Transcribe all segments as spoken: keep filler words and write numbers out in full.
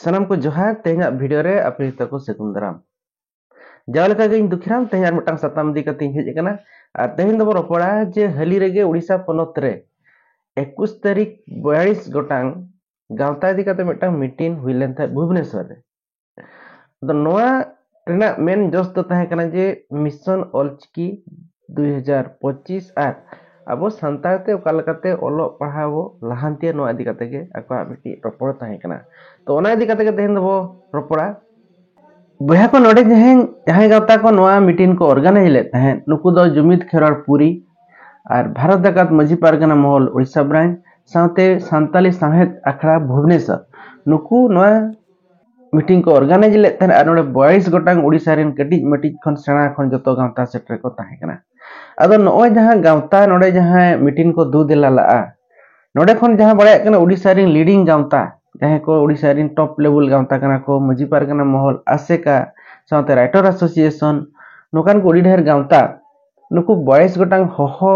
ᱥᱟᱱᱟᱢ ᱠᱚ ᱡᱚᱦᱟᱨ᱾ ᱛᱮᱦᱮᱧᱟᱜ ᱵᱷᱤᱰᱤᱭᱳ ᱨᱮ ᱟᱯᱮ ᱡᱚᱛᱚ ᱠᱚ ᱥᱟᱹᱜᱩᱱ ᱫᱟᱨᱟᱢ᱾ ᱡᱟᱣ ᱞᱮᱠᱟ ᱜᱮ ᱤᱧ ᱫᱩᱠᱷᱤᱨᱟᱢ ᱛᱮᱦᱮᱧ ᱟᱨ ᱢᱤᱫᱴᱟᱝ ᱥᱟᱛᱟᱢ ᱤᱫᱤ ᱠᱟᱛᱮ ᱤᱧ ᱦᱮᱡ ᱟᱠᱟᱱᱟ᱾ ᱟᱨ ᱛᱮᱦᱮᱧ ᱫᱚᱵᱚ ᱨᱚᱯᱚᱲᱟ ᱡᱮ ᱦᱟᱹᱞᱤ ᱨᱮᱜᱮ ᱩᱲᱤᱥᱥᱟ ᱯᱚᱱᱚᱛ ᱨᱮ ᱮᱠᱩᱥ ᱛᱟᱹᱨᱤᱠᱷ ᱵᱟᱭᱤᱥ ᱜᱚᱴᱟᱝ ᱜᱟᱶᱛᱟ ᱤᱫᱤ ᱠᱟᱛᱮ ᱢᱤᱫᱴᱟᱝ ᱢᱤᱴᱤᱝ ᱦᱩᱭ ᱞᱮᱱ ᱛᱟᱦᱮᱸᱫ ᱵᱷᱩᱵᱽᱱᱮᱥᱚᱨ ᱨᱮ᱾ ᱟᱫᱚ ᱱᱚᱣᱟ ᱨᱮᱱᱟᱜ ᱢᱮᱱ ᱡᱚᱥ ᱫᱚ ᱛᱟᱦᱮᱸ ᱠᱟᱱᱟ ᱡᱮ ᱢᱤᱥᱚᱱ ᱚᱞᱪᱤᱠᱤ ᱫᱩᱭ ᱦᱟᱡᱟᱨ ᱯᱚᱸᱪᱤᱥ ᱟᱨ ᱟᱵᱚ ᱥᱟᱱᱛᱟᱲ ᱛᱮ ᱚᱠᱟ ᱞᱮᱠᱟᱛᱮ ᱚᱞᱚᱜ ᱯᱟᱲᱦᱟᱣ ᱵᱚ ᱞᱟᱦᱟᱱᱛᱤᱭᱟ, ᱱᱚᱣᱟ ᱤᱫᱤ ᱠᱟᱛᱮ ᱜᱮ ᱟᱠᱚᱣᱟᱜ ᱢᱤᱫᱴᱤᱡ ᱨᱚᱯᱚᱲ ᱛᱟᱦᱮᱸ ᱠᱟᱱᱟ᱾ ᱛᱚ ᱚᱱᱟ ᱤᱫᱤ ᱠᱟᱛᱮ ᱜᱮ ᱛᱮᱦᱮᱧ ᱫᱚᱵᱚ ᱨᱚᱯᱚᱲᱟ᱾ ᱵᱚᱭᱦᱟ ᱠᱚ, ᱱᱚᱰᱮ ᱡᱟᱦᱟᱸᱭ ᱡᱟᱦᱟᱸᱭ ᱜᱟᱶᱛᱟ ᱠᱚ ᱱᱚᱣᱟ ᱢᱤᱴᱤᱝ ᱠᱚ ᱚᱨᱜᱟᱱᱟᱭᱤᱡᱽ ᱞᱮᱫ ᱛᱟᱦᱮᱸᱫ, ᱱᱩᱠᱩ ᱫᱚ ᱡᱩᱢᱤᱫ ᱠᱷᱮᱨᱣᱟᱲ ᱯᱩᱨᱤ ᱟᱨ ᱵᱷᱟᱨᱚᱛ ᱡᱟᱠᱟᱛ ᱢᱟᱹᱡᱷᱤ ᱯᱟᱨᱜᱟᱱᱟ ᱢᱚᱦᱚᱞ ᱩᱲᱤᱥᱥᱟ ᱵᱨᱟᱧᱪ ᱥᱟᱶᱛᱮ ᱥᱟᱱᱛᱟᱞᱤ ᱥᱟᱶᱦᱮᱫ ᱟᱠᱷᱲᱟ ᱵᱷᱩᱵᱽᱱᱮᱥᱚᱨ, ᱱᱩᱠᱩ ᱱᱚᱣᱟ ᱢᱤᱴᱤᱝ ᱠᱚ ᱚᱨᱜᱟᱱᱟᱭᱤᱡᱽ ᱞᱮᱫ ᱛᱟᱦᱮᱸᱫ᱾ ᱟᱨ ᱱᱚᱰᱮ ᱵᱟᱭᱤᱥ ᱜᱚᱴᱟᱝ ᱩᱲᱤᱥᱥᱟ ᱨᱮᱱ ᱠᱟᱹᱴᱤᱡ ᱢᱟᱹᱴᱤᱡ ᱠᱷᱚᱱ ᱥᱮᱬᱟ ᱠᱷᱚᱱ ᱡᱚᱛᱚ ᱜᱟᱶᱛᱟ ᱥᱮᱴᱮᱨ ᱠᱚ ᱛᱟᱦᱮᱸ ᱠᱟᱱᱟ᱾ ᱟᱫᱚ ᱱᱚᱜᱼᱚᱭ ᱡᱟᱦᱟᱸ ᱜᱟᱶᱛᱟ ᱱᱚᱰᱮ ᱡᱟᱦᱟᱸ ᱢᱤᱴᱤᱝ ᱠᱚ ᱫᱩ ᱫᱮᱞᱟ ᱞᱟᱜᱼᱟ, ᱱᱚᱰᱮ ᱠᱷᱚᱱ ᱡᱟᱦᱟᱸ ᱵᱟᱲᱟᱭᱚᱜ ᱠᱟᱱᱟ ᱩᱲᱤᱥᱥᱟ ᱨᱮᱱ ᱞᱤᱰᱤᱝ ᱜᱟᱶᱛᱟ, ᱡᱟᱦᱟᱸᱭ ᱠᱚ ᱩᱲᱤᱥᱥᱟ ᱨᱮᱱ ᱴᱚᱯ ᱞᱮᱵᱮᱞ ᱜᱟᱶᱛᱟ ᱠᱟᱱᱟ ᱠᱚ, ᱢᱟᱹᱡᱷᱤ ᱯᱟᱨᱜᱟᱱᱟ ᱢᱚᱦᱚᱞ, ᱟᱥᱮᱠᱟ, ᱥᱟᱶᱛᱮ ᱨᱟᱭᱴᱟᱨ ᱮᱥᱳᱥᱤᱭᱮᱥᱚᱱ, ᱱᱚᱝᱠᱟᱱ ᱠᱚ ᱟᱹᱰᱤ ᱰᱷᱮᱨ ᱜᱟᱶᱛᱟ, ᱱᱩᱠᱩ ᱵᱟᱭᱤᱥ ᱜᱚᱴᱟᱝ ᱦᱚᱦᱚ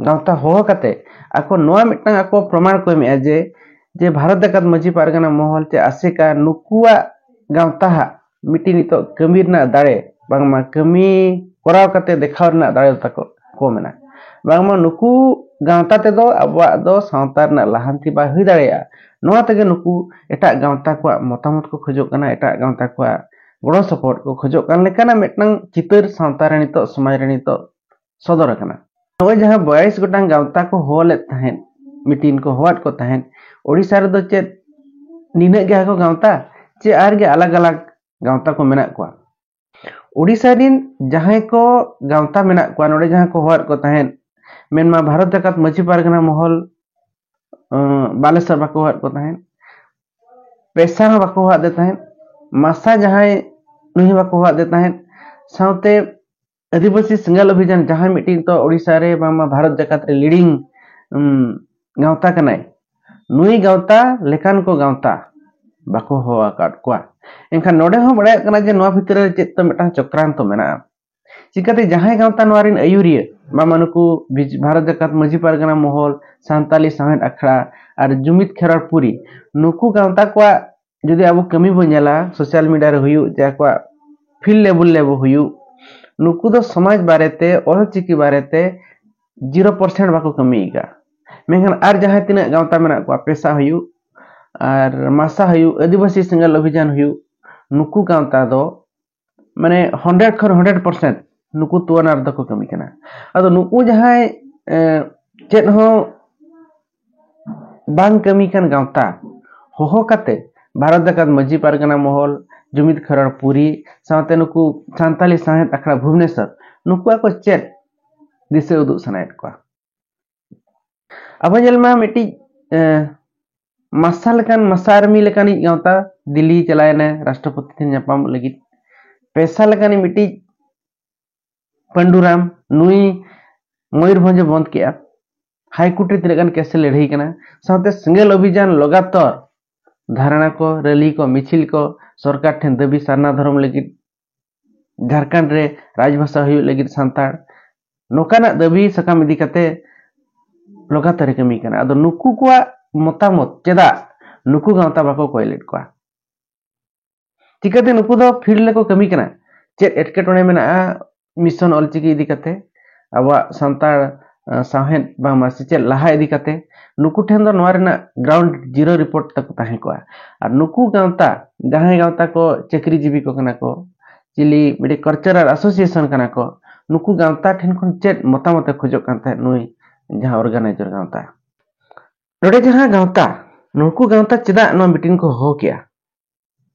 ᱜᱟᱶᱛᱟ ᱦᱚᱦᱚ ᱠᱟᱛᱮ ᱟᱠᱚ ᱱᱚᱣᱟ ᱢᱤᱫᱴᱟᱝ ᱟᱠᱚ ᱯᱨᱚᱢᱟᱬ ᱠᱚ ᱮᱢᱮᱜᱼᱟ ᱡᱮ, ᱡᱮ ᱵᱷᱟᱨᱚᱛ ᱡᱟᱠᱟᱛ ᱢᱟᱹᱡᱷᱤ ᱯᱟᱨᱜᱟᱱᱟ ᱢᱚᱦᱚᱞ ᱪᱮ ᱟᱥᱮᱠᱟ ᱱᱩᱠᱩᱣᱟᱜ ᱜᱟᱶᱛᱟ ᱦᱟᱜ ᱢᱤᱫᱴᱤᱡ ᱱᱤᱛᱚᱜ ᱠᱟᱹᱢᱤ ᱨᱮᱱᱟᱜ ᱫᱟᱲᱮ, ᱵᱟᱝᱢᱟ ᱠᱟᱹᱢᱤ ᱠᱚᱨᱟᱣ ᱠᱟᱛᱮ ᱫᱮᱠᱷᱟᱣ ᱨᱮᱱᱟᱜ ᱫᱟᱲᱮ ᱛᱟᱠᱚ ᱠᱚᱢ ᱮᱱᱟ᱾ ᱵᱟᱝᱢᱟ ᱱᱩᱠᱩ ᱜᱟᱶᱛᱟ ᱛᱮᱫᱚ ᱟᱵᱚᱣᱟᱜ ᱫᱚ ᱥᱟᱶᱛᱟ ᱨᱮᱱᱟᱜ ᱞᱟᱦᱟᱱᱛᱤ ᱵᱟᱭ ᱦᱩᱭ ᱫᱟᱲᱮᱭᱟᱜᱼᱟ᱾ ᱱᱚᱣᱟ ᱛᱮᱜᱮ ᱱᱩᱠᱩ ᱮᱴᱟᱜ ᱜᱟᱶᱛᱟ ᱠᱚᱣᱟᱜ ᱢᱚᱛᱟᱢᱚᱛ ᱠᱚ ᱠᱷᱚᱡᱚᱜ ᱠᱟᱱᱟ, ᱮᱴᱟᱜ ᱜᱟᱶᱛᱟ ᱠᱚᱣᱟᱜ ᱜᱚᱲᱚ ᱥᱚᱯᱚᱦᱚᱫ ᱠᱚ ᱠᱷᱚᱡᱚᱜ ᱠᱟᱱ ᱞᱮᱠᱟᱱᱟᱜ ᱢᱤᱫᱴᱟᱝ ᱪᱤᱛᱟᱹᱨ ᱥᱟᱶᱛᱟ ᱨᱮ ᱱᱤᱛᱚᱜ, ᱥᱚᱢᱟᱡᱽ ᱨᱮ ᱱᱤᱛᱚᱜ ᱥᱚᱫᱚᱨ ᱟᱠᱟᱱᱟ᱾ ᱱᱚᱜᱼᱚᱭ ᱡᱟᱦᱟᱸ ᱵᱟᱭᱤᱥ ᱜᱚᱴᱟᱝ ᱜᱟᱶᱛᱟ ᱠᱚ ᱦᱚᱦᱚ ᱞᱮᱫ ᱛᱟᱦᱮᱸᱫ, ᱢᱤᱴᱤᱝ ᱠᱚ ᱦᱚᱦᱚᱣᱟᱫ ᱠᱚ ᱛᱟᱦᱮᱸᱫ, ᱳᱰᱤᱥᱟ ᱨᱮᱫᱚ ᱪᱮᱫ ᱱᱤᱱᱟᱹᱜ ᱜᱮ ᱟᱠᱚ ᱜᱟᱶᱛᱟ ᱪᱮ ᱟᱨ ᱜᱮ ᱟᱞᱟᱜᱽ ᱟᱞᱟᱜᱽ ᱜᱟᱶᱛᱟ ᱠᱚ ᱢᱮᱱᱟᱜ ᱠᱚᱣᱟ? ᱳᱰᱤᱥᱟ ᱨᱮᱱ ᱡᱟᱦᱟᱸᱭ ᱠᱚ ᱜᱟᱶᱛᱟ ᱢᱮᱱᱟᱜ ᱠᱚᱣᱟ, ᱱᱚᱰᱮ ᱡᱟᱦᱟᱸ ᱠᱚ ᱦᱚᱦᱚᱣᱟᱫ ᱠᱚ ᱛᱟᱦᱮᱸᱫ, ᱢᱮᱱᱢᱟ ᱵᱷᱟᱨᱚᱛ ᱡᱟᱠᱟᱛ ᱢᱟᱹᱡᱷᱤ ᱯᱟᱨᱜᱟᱱᱟ ᱢᱚᱦᱚᱞ, ᱟᱸ, ᱵᱟᱞᱮᱥᱚᱨ ᱵᱟᱠᱚ ᱦᱚᱦᱚᱣᱟᱫ ᱠᱚ ᱛᱟᱦᱮᱸᱫ, ᱯᱮᱥᱟ ᱦᱚᱸ ᱵᱟᱠᱚ ᱦᱚᱦᱚᱣᱟᱫ ᱛᱟᱦᱮᱸᱫ, ᱢᱟᱥᱟ ᱡᱟᱦᱟᱸᱭ, ᱱᱩᱭ ᱦᱚᱸ ᱵᱟᱠᱚ ᱦᱚᱦᱚᱣᱟᱫ ᱛᱟᱦᱮᱸᱫ, ᱥᱟᱶᱛᱮ ᱟᱹᱫᱤᱵᱟᱹᱥᱤ ᱥᱮᱸᱜᱮᱞ ᱚᱵᱷᱤᱡᱟᱱ ᱡᱟᱦᱟᱸ ᱢᱤᱫᱴᱤᱡ ᱱᱤᱛᱚᱜ ᱳᱰᱤᱥᱟ ᱨᱮ ᱵᱟᱝᱢᱟ ᱵᱷᱟᱨᱚᱛ ᱡᱟᱠᱟᱛ ᱨᱮ ᱞᱤᱰᱤᱝ, ᱩᱢ, ᱜᱟᱶᱛᱟ ᱠᱟᱱᱟᱭ, ᱱᱩᱭ ᱜᱟᱶᱛᱟ ᱞᱮᱠᱟᱱ ᱠᱚ ᱜᱟᱶᱛᱟ ᱵᱟᱠᱚ ᱦᱚᱦᱚ ᱟᱠᱟᱫ ᱠᱚᱣᱟ᱾ ᱮᱱᱠᱷᱟᱱ ᱱᱚᱰᱮ ᱦᱚᱸ ᱵᱟᱲᱟᱭᱚᱜ ᱠᱟᱱᱟ ᱡᱮ ᱱᱚᱣᱟ ᱵᱷᱤᱛᱨᱤ ᱨᱮ ᱪᱮᱫ ᱛᱚ ᱢᱤᱫᱴᱟᱝ ᱪᱚᱠᱨᱟᱱᱛᱚ ᱢᱮᱱᱟᱜᱼᱟ᱾ ᱪᱤᱠᱟᱹᱛᱮ ᱡᱟᱦᱟᱸᱭ ᱜᱟᱶᱛᱟ ᱱᱚᱣᱟ ᱨᱮᱱ ᱟᱹᱭᱩᱨᱤᱭᱟᱹ, ᱵᱟᱝᱢᱟ ᱱᱩᱠᱩ ᱵᱤᱡ-, ᱵᱷᱟᱨᱚᱛ ᱡᱟᱠᱟᱛ ᱢᱟᱹᱡᱷᱤ ᱯᱟᱨᱜᱟᱱᱟ ᱢᱚᱦᱚᱞ, ᱥᱟᱱᱛᱟᱞᱤ ᱥᱟᱶᱦᱮᱫ ᱟᱠᱷᱲᱟ ᱟᱨ ᱡᱩᱢᱤᱫ ᱠᱷᱮᱨᱣᱟᱲ ᱯᱩᱨᱤ, ᱱᱩᱠᱩ ᱜᱟᱶᱛᱟ ᱠᱚᱣᱟᱜ ᱡᱩᱫᱤ ᱟᱵᱚ ᱠᱟᱹᱢᱤ ᱵᱚᱱ ᱧᱮᱞᱟ, social media ᱨᱮ ᱦᱩᱭᱩᱜ, ᱡᱮ ᱟᱠᱚᱣᱟᱜ field level ᱨᱮ ᱦᱩᱭᱩᱜ, ᱱᱩᱠᱩ ᱫᱚ ᱥᱚᱢᱟᱡᱽ ᱵᱟᱨᱮᱛᱮ, ᱚᱞᱪᱤᱠᱤ ᱵᱟᱨᱮᱛᱮ zero percent ᱵᱟᱠᱚ ᱠᱟᱹᱢᱤᱭᱮᱫᱟ᱾ ᱢᱮᱱᱠᱷᱟᱱ ᱟᱨ ᱡᱟᱦᱟᱸ ᱛᱤᱱᱟᱹᱜ ᱜᱟᱶᱛᱟ ᱢᱮᱱᱟᱜ ᱠᱚᱣᱟ, ᱯᱮᱥᱟ ᱦᱩᱭᱩᱜ ᱟᱨ ᱢᱟᱥᱟ ᱦᱩᱭᱩᱜ, ᱟᱹᱫᱤᱵᱟᱹᱥᱤ ᱥᱮᱸᱜᱮᱞ ᱚᱵᱷᱤᱡᱟᱱ ᱦᱩᱭᱩᱜ, ᱱᱩᱠᱩ ᱜᱟᱶᱛᱟ ᱫᱚ ᱢᱟᱱᱮ hundred ᱠᱷᱚᱱ hundred percent ᱱᱩᱠᱩ ᱛᱩᱣᱟᱱᱟ ᱨᱮᱫᱚ ᱠᱚ ᱠᱟᱹᱢᱤ ᱠᱟᱱᱟ᱾ ᱟᱫᱚ ᱱᱩᱠᱩ ᱡᱟᱦᱟᱸᱭ, ᱮ, ᱪᱮᱫ ᱦᱚᱸ ᱵᱟᱝ ᱠᱟᱹᱢᱤ ᱠᱟᱱ ᱜᱟᱶᱛᱟ ᱦᱚᱦᱚ ᱠᱟᱛᱮ ᱵᱷᱟᱨᱚᱛ ᱡᱟᱠᱟᱛ ᱢᱟᱹᱡᱷᱤ ᱯᱟᱨᱜᱟᱱᱟ ᱢᱚᱦᱚᱞ, ᱡᱩᱢᱤᱫ ᱠᱷᱮᱨᱣᱟᱲ ᱯᱩᱨᱤ, ᱥᱟᱶᱛᱮ ᱱᱩᱠᱩ ᱥᱟᱱᱛᱟᱞᱤ ᱥᱟᱶᱦᱮᱫ ᱟᱠᱷᱲᱟ ᱵᱷᱩᱵᱽᱱᱮᱥᱚᱨ, ᱱᱩᱠᱩᱣᱟᱜ ᱠᱚ ᱪᱮᱫ ᱫᱤᱥᱟᱹ ᱩᱫᱩᱜ ᱥᱟᱱᱟᱭᱮᱫ ᱠᱚᱣᱟ? ᱟᱵᱚ ᱧᱮᱞ ᱢᱟ ᱢᱤᱫᱴᱤᱡ, ᱮ, ᱢᱟᱥᱟ ᱞᱮᱠᱟᱱ, ᱢᱟᱥᱟ ᱟᱨᱢᱤ ᱞᱮᱠᱟᱱᱤᱡ ᱜᱟᱶᱛᱟ ᱫᱤᱞᱞᱤ ᱪᱟᱞᱟᱣᱮᱱᱟ ᱨᱟᱥᱴᱨᱚᱯᱚᱛᱤ ᱴᱷᱮᱱ ᱧᱟᱯᱟᱢᱚᱜ ᱞᱟᱹᱜᱤᱫ᱾ ᱯᱮᱥᱟ ᱞᱮᱠᱟᱱᱤᱡ ᱢᱤᱫᱴᱤᱡ ᱯᱟᱱᱰᱩᱨᱟᱢ, ᱱᱩᱭ ᱢᱚᱭᱩᱨᱵᱷᱚᱸᱡᱽ ᱮ ᱵᱚᱸᱫᱽ ᱠᱮᱜᱼᱟ᱾ ᱦᱟᱭᱠᱳᱨᱴ ᱨᱮ ᱛᱤᱱᱟᱹᱜ ᱜᱟᱱ ᱠᱮᱥ ᱮ ᱞᱟᱹᱲᱦᱟᱹᱭ ᱠᱟᱱᱟ᱾ ᱥᱟᱶᱛᱮ ᱥᱮᱸᱜᱮᱞ ᱚᱵᱷᱤᱡᱟᱱ ᱞᱚᱜᱟᱛᱚᱨ ᱫᱷᱟᱨᱱᱟ ᱠᱚ, ᱨᱮᱞᱤ ᱠᱚ, ᱢᱤᱪᱷᱤᱞ ᱠᱚ, ᱥᱚᱨᱠᱟᱨ ᱴᱷᱮᱱ ᱫᱟᱹᱵᱤ ᱥᱟᱨᱱᱟ ᱫᱷᱚᱨᱚᱢ ᱞᱟᱹᱜᱤᱫ, ᱡᱷᱟᱲᱠᱷᱚᱸᱰ ᱨᱮ ᱨᱟᱡᱽᱵᱷᱟᱥᱟ ᱦᱩᱭᱩᱜ ᱞᱟᱹᱜᱤᱫ ᱥᱟᱱᱛᱟᱲ, ᱱᱚᱝᱠᱟᱱᱟᱜ ᱫᱟᱹᱵᱤ ᱥᱟᱠᱟᱢ ᱤᱫᱤ ᱠᱟᱛᱮ ᱞᱚᱜᱟᱛᱟᱨ ᱮ ᱠᱟᱹᱢᱤ ᱠᱟᱱᱟ᱾ ᱟᱫᱚ ᱱᱩᱠᱩ ᱠᱚᱣᱟᱜ ᱢᱚᱛᱟᱢᱚᱛ ᱪᱮᱫᱟᱜ ᱱᱩᱠᱩ ᱜᱟᱶᱛᱟ ᱵᱟᱠᱚ ᱠᱚᱭ ᱞᱮᱫ ᱠᱚᱣᱟ? ᱪᱤᱠᱟᱹᱛᱮ ᱱᱩᱠᱩ ᱫᱚ field ᱨᱮᱠᱚ ᱠᱟᱹᱢᱤ ᱠᱟᱱᱟ? ᱪᱮᱫ ᱮᱴᱠᱮᱴᱚᱬᱮ ᱢᱮᱱᱟᱜᱼᱟ mission ᱚᱞᱪᱤᱠᱤ ᱤᱫᱤ ᱠᱟᱛᱮ? ᱟᱵᱚᱣᱟᱜ ᱥᱟᱱᱛᱟᱲ, ᱟ, ᱥᱟᱶᱦᱮᱫ ᱵᱟᱝᱢᱟ ᱥᱮᱪᱮᱫ ᱞᱟᱦᱟ ᱤᱫᱤ ᱠᱟᱛᱮ ᱱᱩᱠᱩ ᱴᱷᱮᱱ ᱫᱚ ᱱᱚᱣᱟ ᱨᱮᱱᱟᱜ ground zero report ᱛᱟᱠᱚ ᱛᱟᱦᱮᱸ ᱠᱚᱜᱼᱟ᱾ ᱟᱨ ᱱᱩᱠᱩ ᱜᱟᱶᱛᱟ, ᱡᱟᱦᱟᱸᱭ ᱜᱟᱶᱛᱟ ᱠᱚ ᱪᱟᱹᱠᱨᱤ ᱡᱤᱵᱤ ᱠᱚ ᱠᱟᱱᱟ ᱠᱚ, ᱪᱤᱞᱤ ᱢᱤᱫᱴᱤᱡ cultural association ᱠᱟᱱᱟ ᱠᱚ, ᱱᱩᱠᱩ ᱜᱟᱶᱛᱟ ᱴᱷᱮᱱ ᱠᱷᱚᱱ ᱪᱮᱫ ᱢᱚᱛᱟᱢᱚᱛ ᱮ ᱠᱷᱚᱡᱚᱜ ᱠᱟᱱ ᱛᱟᱦᱮᱸᱫ ᱱᱩᱭ ᱡᱟᱦᱟᱸ organizer ᱜᱟᱶᱛᱟ? ᱱᱚᱰᱮ ᱡᱟᱦᱟᱸ ᱜᱟᱶᱛᱟ, ᱱᱩᱠᱩ ᱜᱟᱶᱛᱟ ᱪᱮᱫᱟᱜ ᱱᱚᱣᱟ meeting ᱠᱚ ᱦᱚᱦᱚ ᱠᱮᱜᱼᱟ?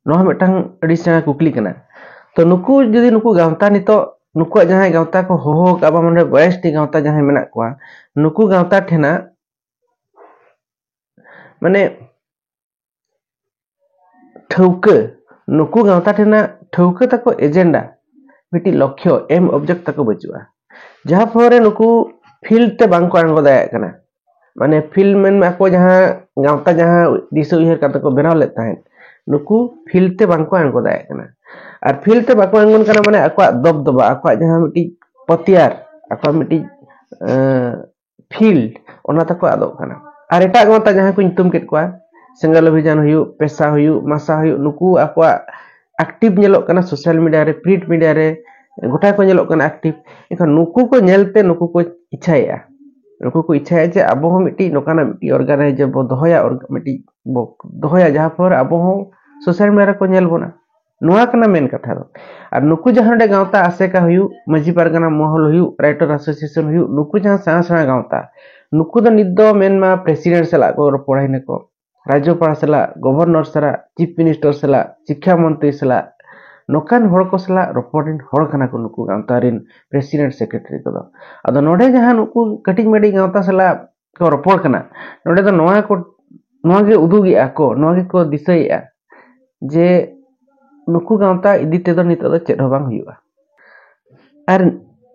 ᱱᱚᱣᱟ ᱦᱚᱸ ᱢᱤᱫᱴᱟᱝ ᱟᱹᱰᱤ ᱥᱮᱬᱟ ᱠᱩᱠᱞᱤ ᱠᱟᱱᱟ᱾ ᱛᱚ ᱱᱩᱠᱩ ᱡᱩᱫᱤ, ᱱᱩᱠᱩ ᱜᱟᱶᱛᱟ ᱱᱤᱛᱚᱜ, ᱱᱩᱠᱩᱣᱟᱜ ᱡᱟᱦᱟᱸᱭ ᱜᱟᱶᱛᱟ ᱠᱚ ᱦᱚᱦᱚ ᱟᱠᱟᱫ ᱵᱚᱱ, ᱱᱚᱰᱮ ᱵᱟᱭᱤᱥ ᱴᱤ ᱜᱟᱶᱛᱟ ᱡᱟᱦᱟᱸᱭ ᱢᱮᱱᱟᱜ ᱠᱚᱣᱟ, ᱱᱩᱠᱩ ᱜᱟᱶᱛᱟ ᱴᱷᱮᱱᱟᱜ ᱢᱟᱱᱮ ᱴᱷᱟᱹᱣᱠᱟᱹ, ᱱᱩᱠᱩ ᱜᱟᱶᱛᱟ ᱴᱷᱮᱱᱟᱜ ᱴᱷᱟᱹᱣᱠᱟᱹ ᱛᱟᱠᱚ, agenda, ᱢᱤᱫᱴᱤᱡ ᱞᱚᱠᱠᱷᱚ, aim object ᱛᱟᱠᱚ ᱵᱟᱹᱪᱩᱜᱼᱟ᱾ ᱡᱟᱦᱟᱸ ᱯᱷᱚᱞᱚ ᱨᱮ ᱱᱩᱠᱩ field ᱛᱮ ᱵᱟᱝ ᱠᱚ ᱟᱬᱜᱚ ᱫᱟᱲᱮᱭᱟᱜ ᱠᱟᱱᱟ᱾ ᱢᱟᱱᱮ field ᱢᱮᱱ ᱢᱮ, ᱟᱠᱚ ᱡᱟᱦᱟᱸ ᱜᱟᱶᱛᱟ ᱡᱟᱦᱟᱸ ᱫᱤᱥᱟᱹ ᱩᱭᱦᱟᱹᱨ ᱠᱟᱛᱮ ᱠᱚ ᱵᱮᱱᱟᱣ ᱞᱮᱫ ᱛᱟᱦᱮᱸᱫ, ᱱᱩᱠᱩ field ᱛᱮ ᱵᱟᱝ ᱠᱚ ᱟᱬᱜᱚ ᱫᱟᱲᱮᱭᱟᱜ ᱠᱟᱱᱟ᱾ ᱟᱨ field ᱛᱮ ᱵᱟᱠᱚ ᱟᱬᱜᱚᱱ ᱠᱟᱱᱟ, ᱢᱟᱱᱮ ᱟᱠᱚᱣᱟᱜ ᱫᱚᱵᱫᱚᱵᱟ, ᱟᱠᱚᱣᱟᱜ ᱡᱟᱦᱟᱸ ᱢᱤᱫᱴᱤᱡ ᱯᱟᱹᱛᱭᱟᱹᱨ, ᱟᱠᱚᱣᱟᱜ ᱢᱤᱫᱴᱤᱡ, ᱮᱸ, field, ᱚᱱᱟ ᱛᱟᱠᱚ ᱟᱫᱚᱜ ᱠᱟᱱᱟ᱾ ᱟᱨ ᱮᱴᱟᱜ ᱜᱟᱶᱛᱟ ᱡᱟᱦᱟᱸ ᱠᱚ ᱧᱩᱛᱩᱢ ᱠᱮᱫ ᱠᱚᱣᱟ, ᱥᱮᱸᱜᱮᱞ ᱚᱵᱷᱤᱡᱟᱱ ᱦᱩᱭᱩᱜ, ᱯᱮᱥᱟ ᱦᱩᱭᱩᱜ, ᱢᱟᱥᱟ ᱦᱩᱭᱩᱜ, ᱱᱩᱠᱩ ᱟᱠᱚᱣᱟᱜ ᱮᱠᱴᱤᱵᱷ ᱧᱮᱞᱚᱜ ᱠᱟᱱᱟ ᱥᱳᱥᱟᱞ ᱢᱤᱰᱤᱭᱟ ᱨᱮ, ᱯᱨᱤᱱᱴ ᱢᱤᱰᱤᱭᱟ ᱨᱮ, ᱜᱚᱴᱟ ᱠᱚ ᱧᱮᱞᱚᱜ ᱠᱟᱱᱟ ᱮᱠᱴᱤᱵᱷ᱾ ᱮᱱᱠᱷᱟᱱ ᱱᱩᱠᱩ ᱠᱚ ᱧᱮᱞᱛᱮ ᱱᱩᱠᱩ ᱠᱚ ᱤᱪᱪᱷᱟᱭᱮᱫᱼᱟ, ᱱᱩᱠᱩ ᱠᱚ ᱤᱪᱪᱷᱟᱭᱮᱫᱼᱟ ᱡᱮ ᱟᱵᱚ ᱦᱚᱸ ᱢᱤᱫᱴᱤᱡ ᱱᱚᱝᱠᱟᱱᱟᱜ ᱢᱤᱫᱴᱤᱡ ᱚᱨᱜᱟᱱᱟᱭᱤᱡᱮᱥᱚᱱ ᱵᱚ ᱫᱚᱦᱚᱭᱟ, org- ᱢᱤᱫᱴᱤᱡ ᱵᱚ ᱫᱚᱦᱚᱭᱟ, ᱡᱟᱦᱟᱸ ᱯᱚᱨ ᱟᱵᱚ ᱦᱚᱸ ᱥᱳᱥᱟᱞ ᱢᱤᱰᱤᱭᱟ ᱨᱮᱠᱚ ᱧᱮᱞ ᱵᱚᱱᱟ᱾ ᱱᱚᱣᱟ ᱠᱟᱱᱟ ᱢᱮᱱ ᱠᱟᱛᱷᱟ ᱫᱚ᱾ ᱟᱨ ᱱᱩᱠᱩ ᱡᱟᱦᱟᱸ ᱱᱚᱰᱮ ᱜᱟᱶᱛᱟ ᱟᱥᱮᱠᱟ ᱦᱩᱭᱩᱜ, ᱢᱟᱹᱡᱷᱤ ᱯᱟᱨᱜᱟᱱᱟ ᱢᱚᱦᱚᱞ ᱦᱩᱭᱩᱜ, ᱨᱟᱭᱴᱟᱨ ᱮᱥᱳᱥᱤᱭᱮᱥᱚᱱ ᱦᱩᱭᱩᱜ, ᱱᱩᱠᱩ ᱡᱟᱦᱟᱸ ᱥᱮᱬᱟ ᱥᱮᱬᱟ ᱜᱟᱶᱛᱟ, ᱱᱩᱠᱩ ᱫᱚ ᱱᱤᱛ ᱫᱚ ᱢᱮᱱᱢᱟ ᱯᱨᱮᱥᱤᱰᱮᱱᱴ ᱥᱟᱞᱟᱜ ᱠᱚ ᱨᱚᱯᱚᱲᱟᱭᱱᱟ ᱠᱚ, ᱨᱟᱡᱽᱡᱚᱯᱟᱲ ᱥᱟᱞᱟᱜ, ᱜᱚᱵᱷᱚᱨᱱᱚᱨ ᱥᱟᱞᱟᱜ, ᱪᱤᱯ ᱢᱤᱱᱤᱥᱴᱟᱨ ᱥᱟᱞᱟᱜ, ᱥᱤᱠᱠᱷᱟ ᱢᱚᱱᱛᱨᱤ ᱥᱟᱞᱟᱜ, ᱱᱚᱝᱠᱟᱱ ᱦᱚᱲ ᱠᱚ ᱥᱟᱞᱟᱜ ᱨᱚᱯᱚᱲ ᱨᱮᱱ ᱦᱚᱲ ᱠᱟᱱᱟ ᱠᱚ ᱱᱩᱠᱩ ᱜᱟᱶᱛᱟ ᱨᱮᱱ ᱯᱨᱮᱥᱤᱰᱮᱱᱴ ᱥᱮᱠᱨᱮᱴᱟᱨᱤ ᱠᱚᱫᱚ᱾ ᱟᱫᱚ ᱱᱚᱰᱮ ᱡᱟᱦᱟᱸ ᱱᱩᱠᱩ ᱠᱟᱹᱴᱤᱡ ᱢᱟᱹᱴᱤᱡ ᱜᱟᱶᱛᱟ ᱥᱟᱞᱟᱜ ᱠᱚ ᱨᱚᱯᱚᱲ ᱠᱟᱱᱟ, ᱱᱚᱰᱮ ᱫᱚ ᱱᱚᱣᱟ ᱠᱚ ᱱᱚᱣᱟ ᱜᱮ ᱩᱫᱩᱜᱮᱜᱼᱟ ᱠᱚ, ᱱᱚᱣᱟ ᱜᱮᱠᱚ ᱫᱤᱥᱟᱹᱭᱮᱜᱼᱟ ᱡᱮ ᱱᱩᱠᱩ ᱜᱟᱶᱛᱟ ᱤᱫᱤ ᱛᱮᱫᱚ ᱱᱤᱛᱚᱜ ᱫᱚ ᱪᱮᱫ ᱦᱚᱸ ᱵᱟᱝ ᱦᱩᱭᱩᱜᱼᱟ᱾ ᱟᱨ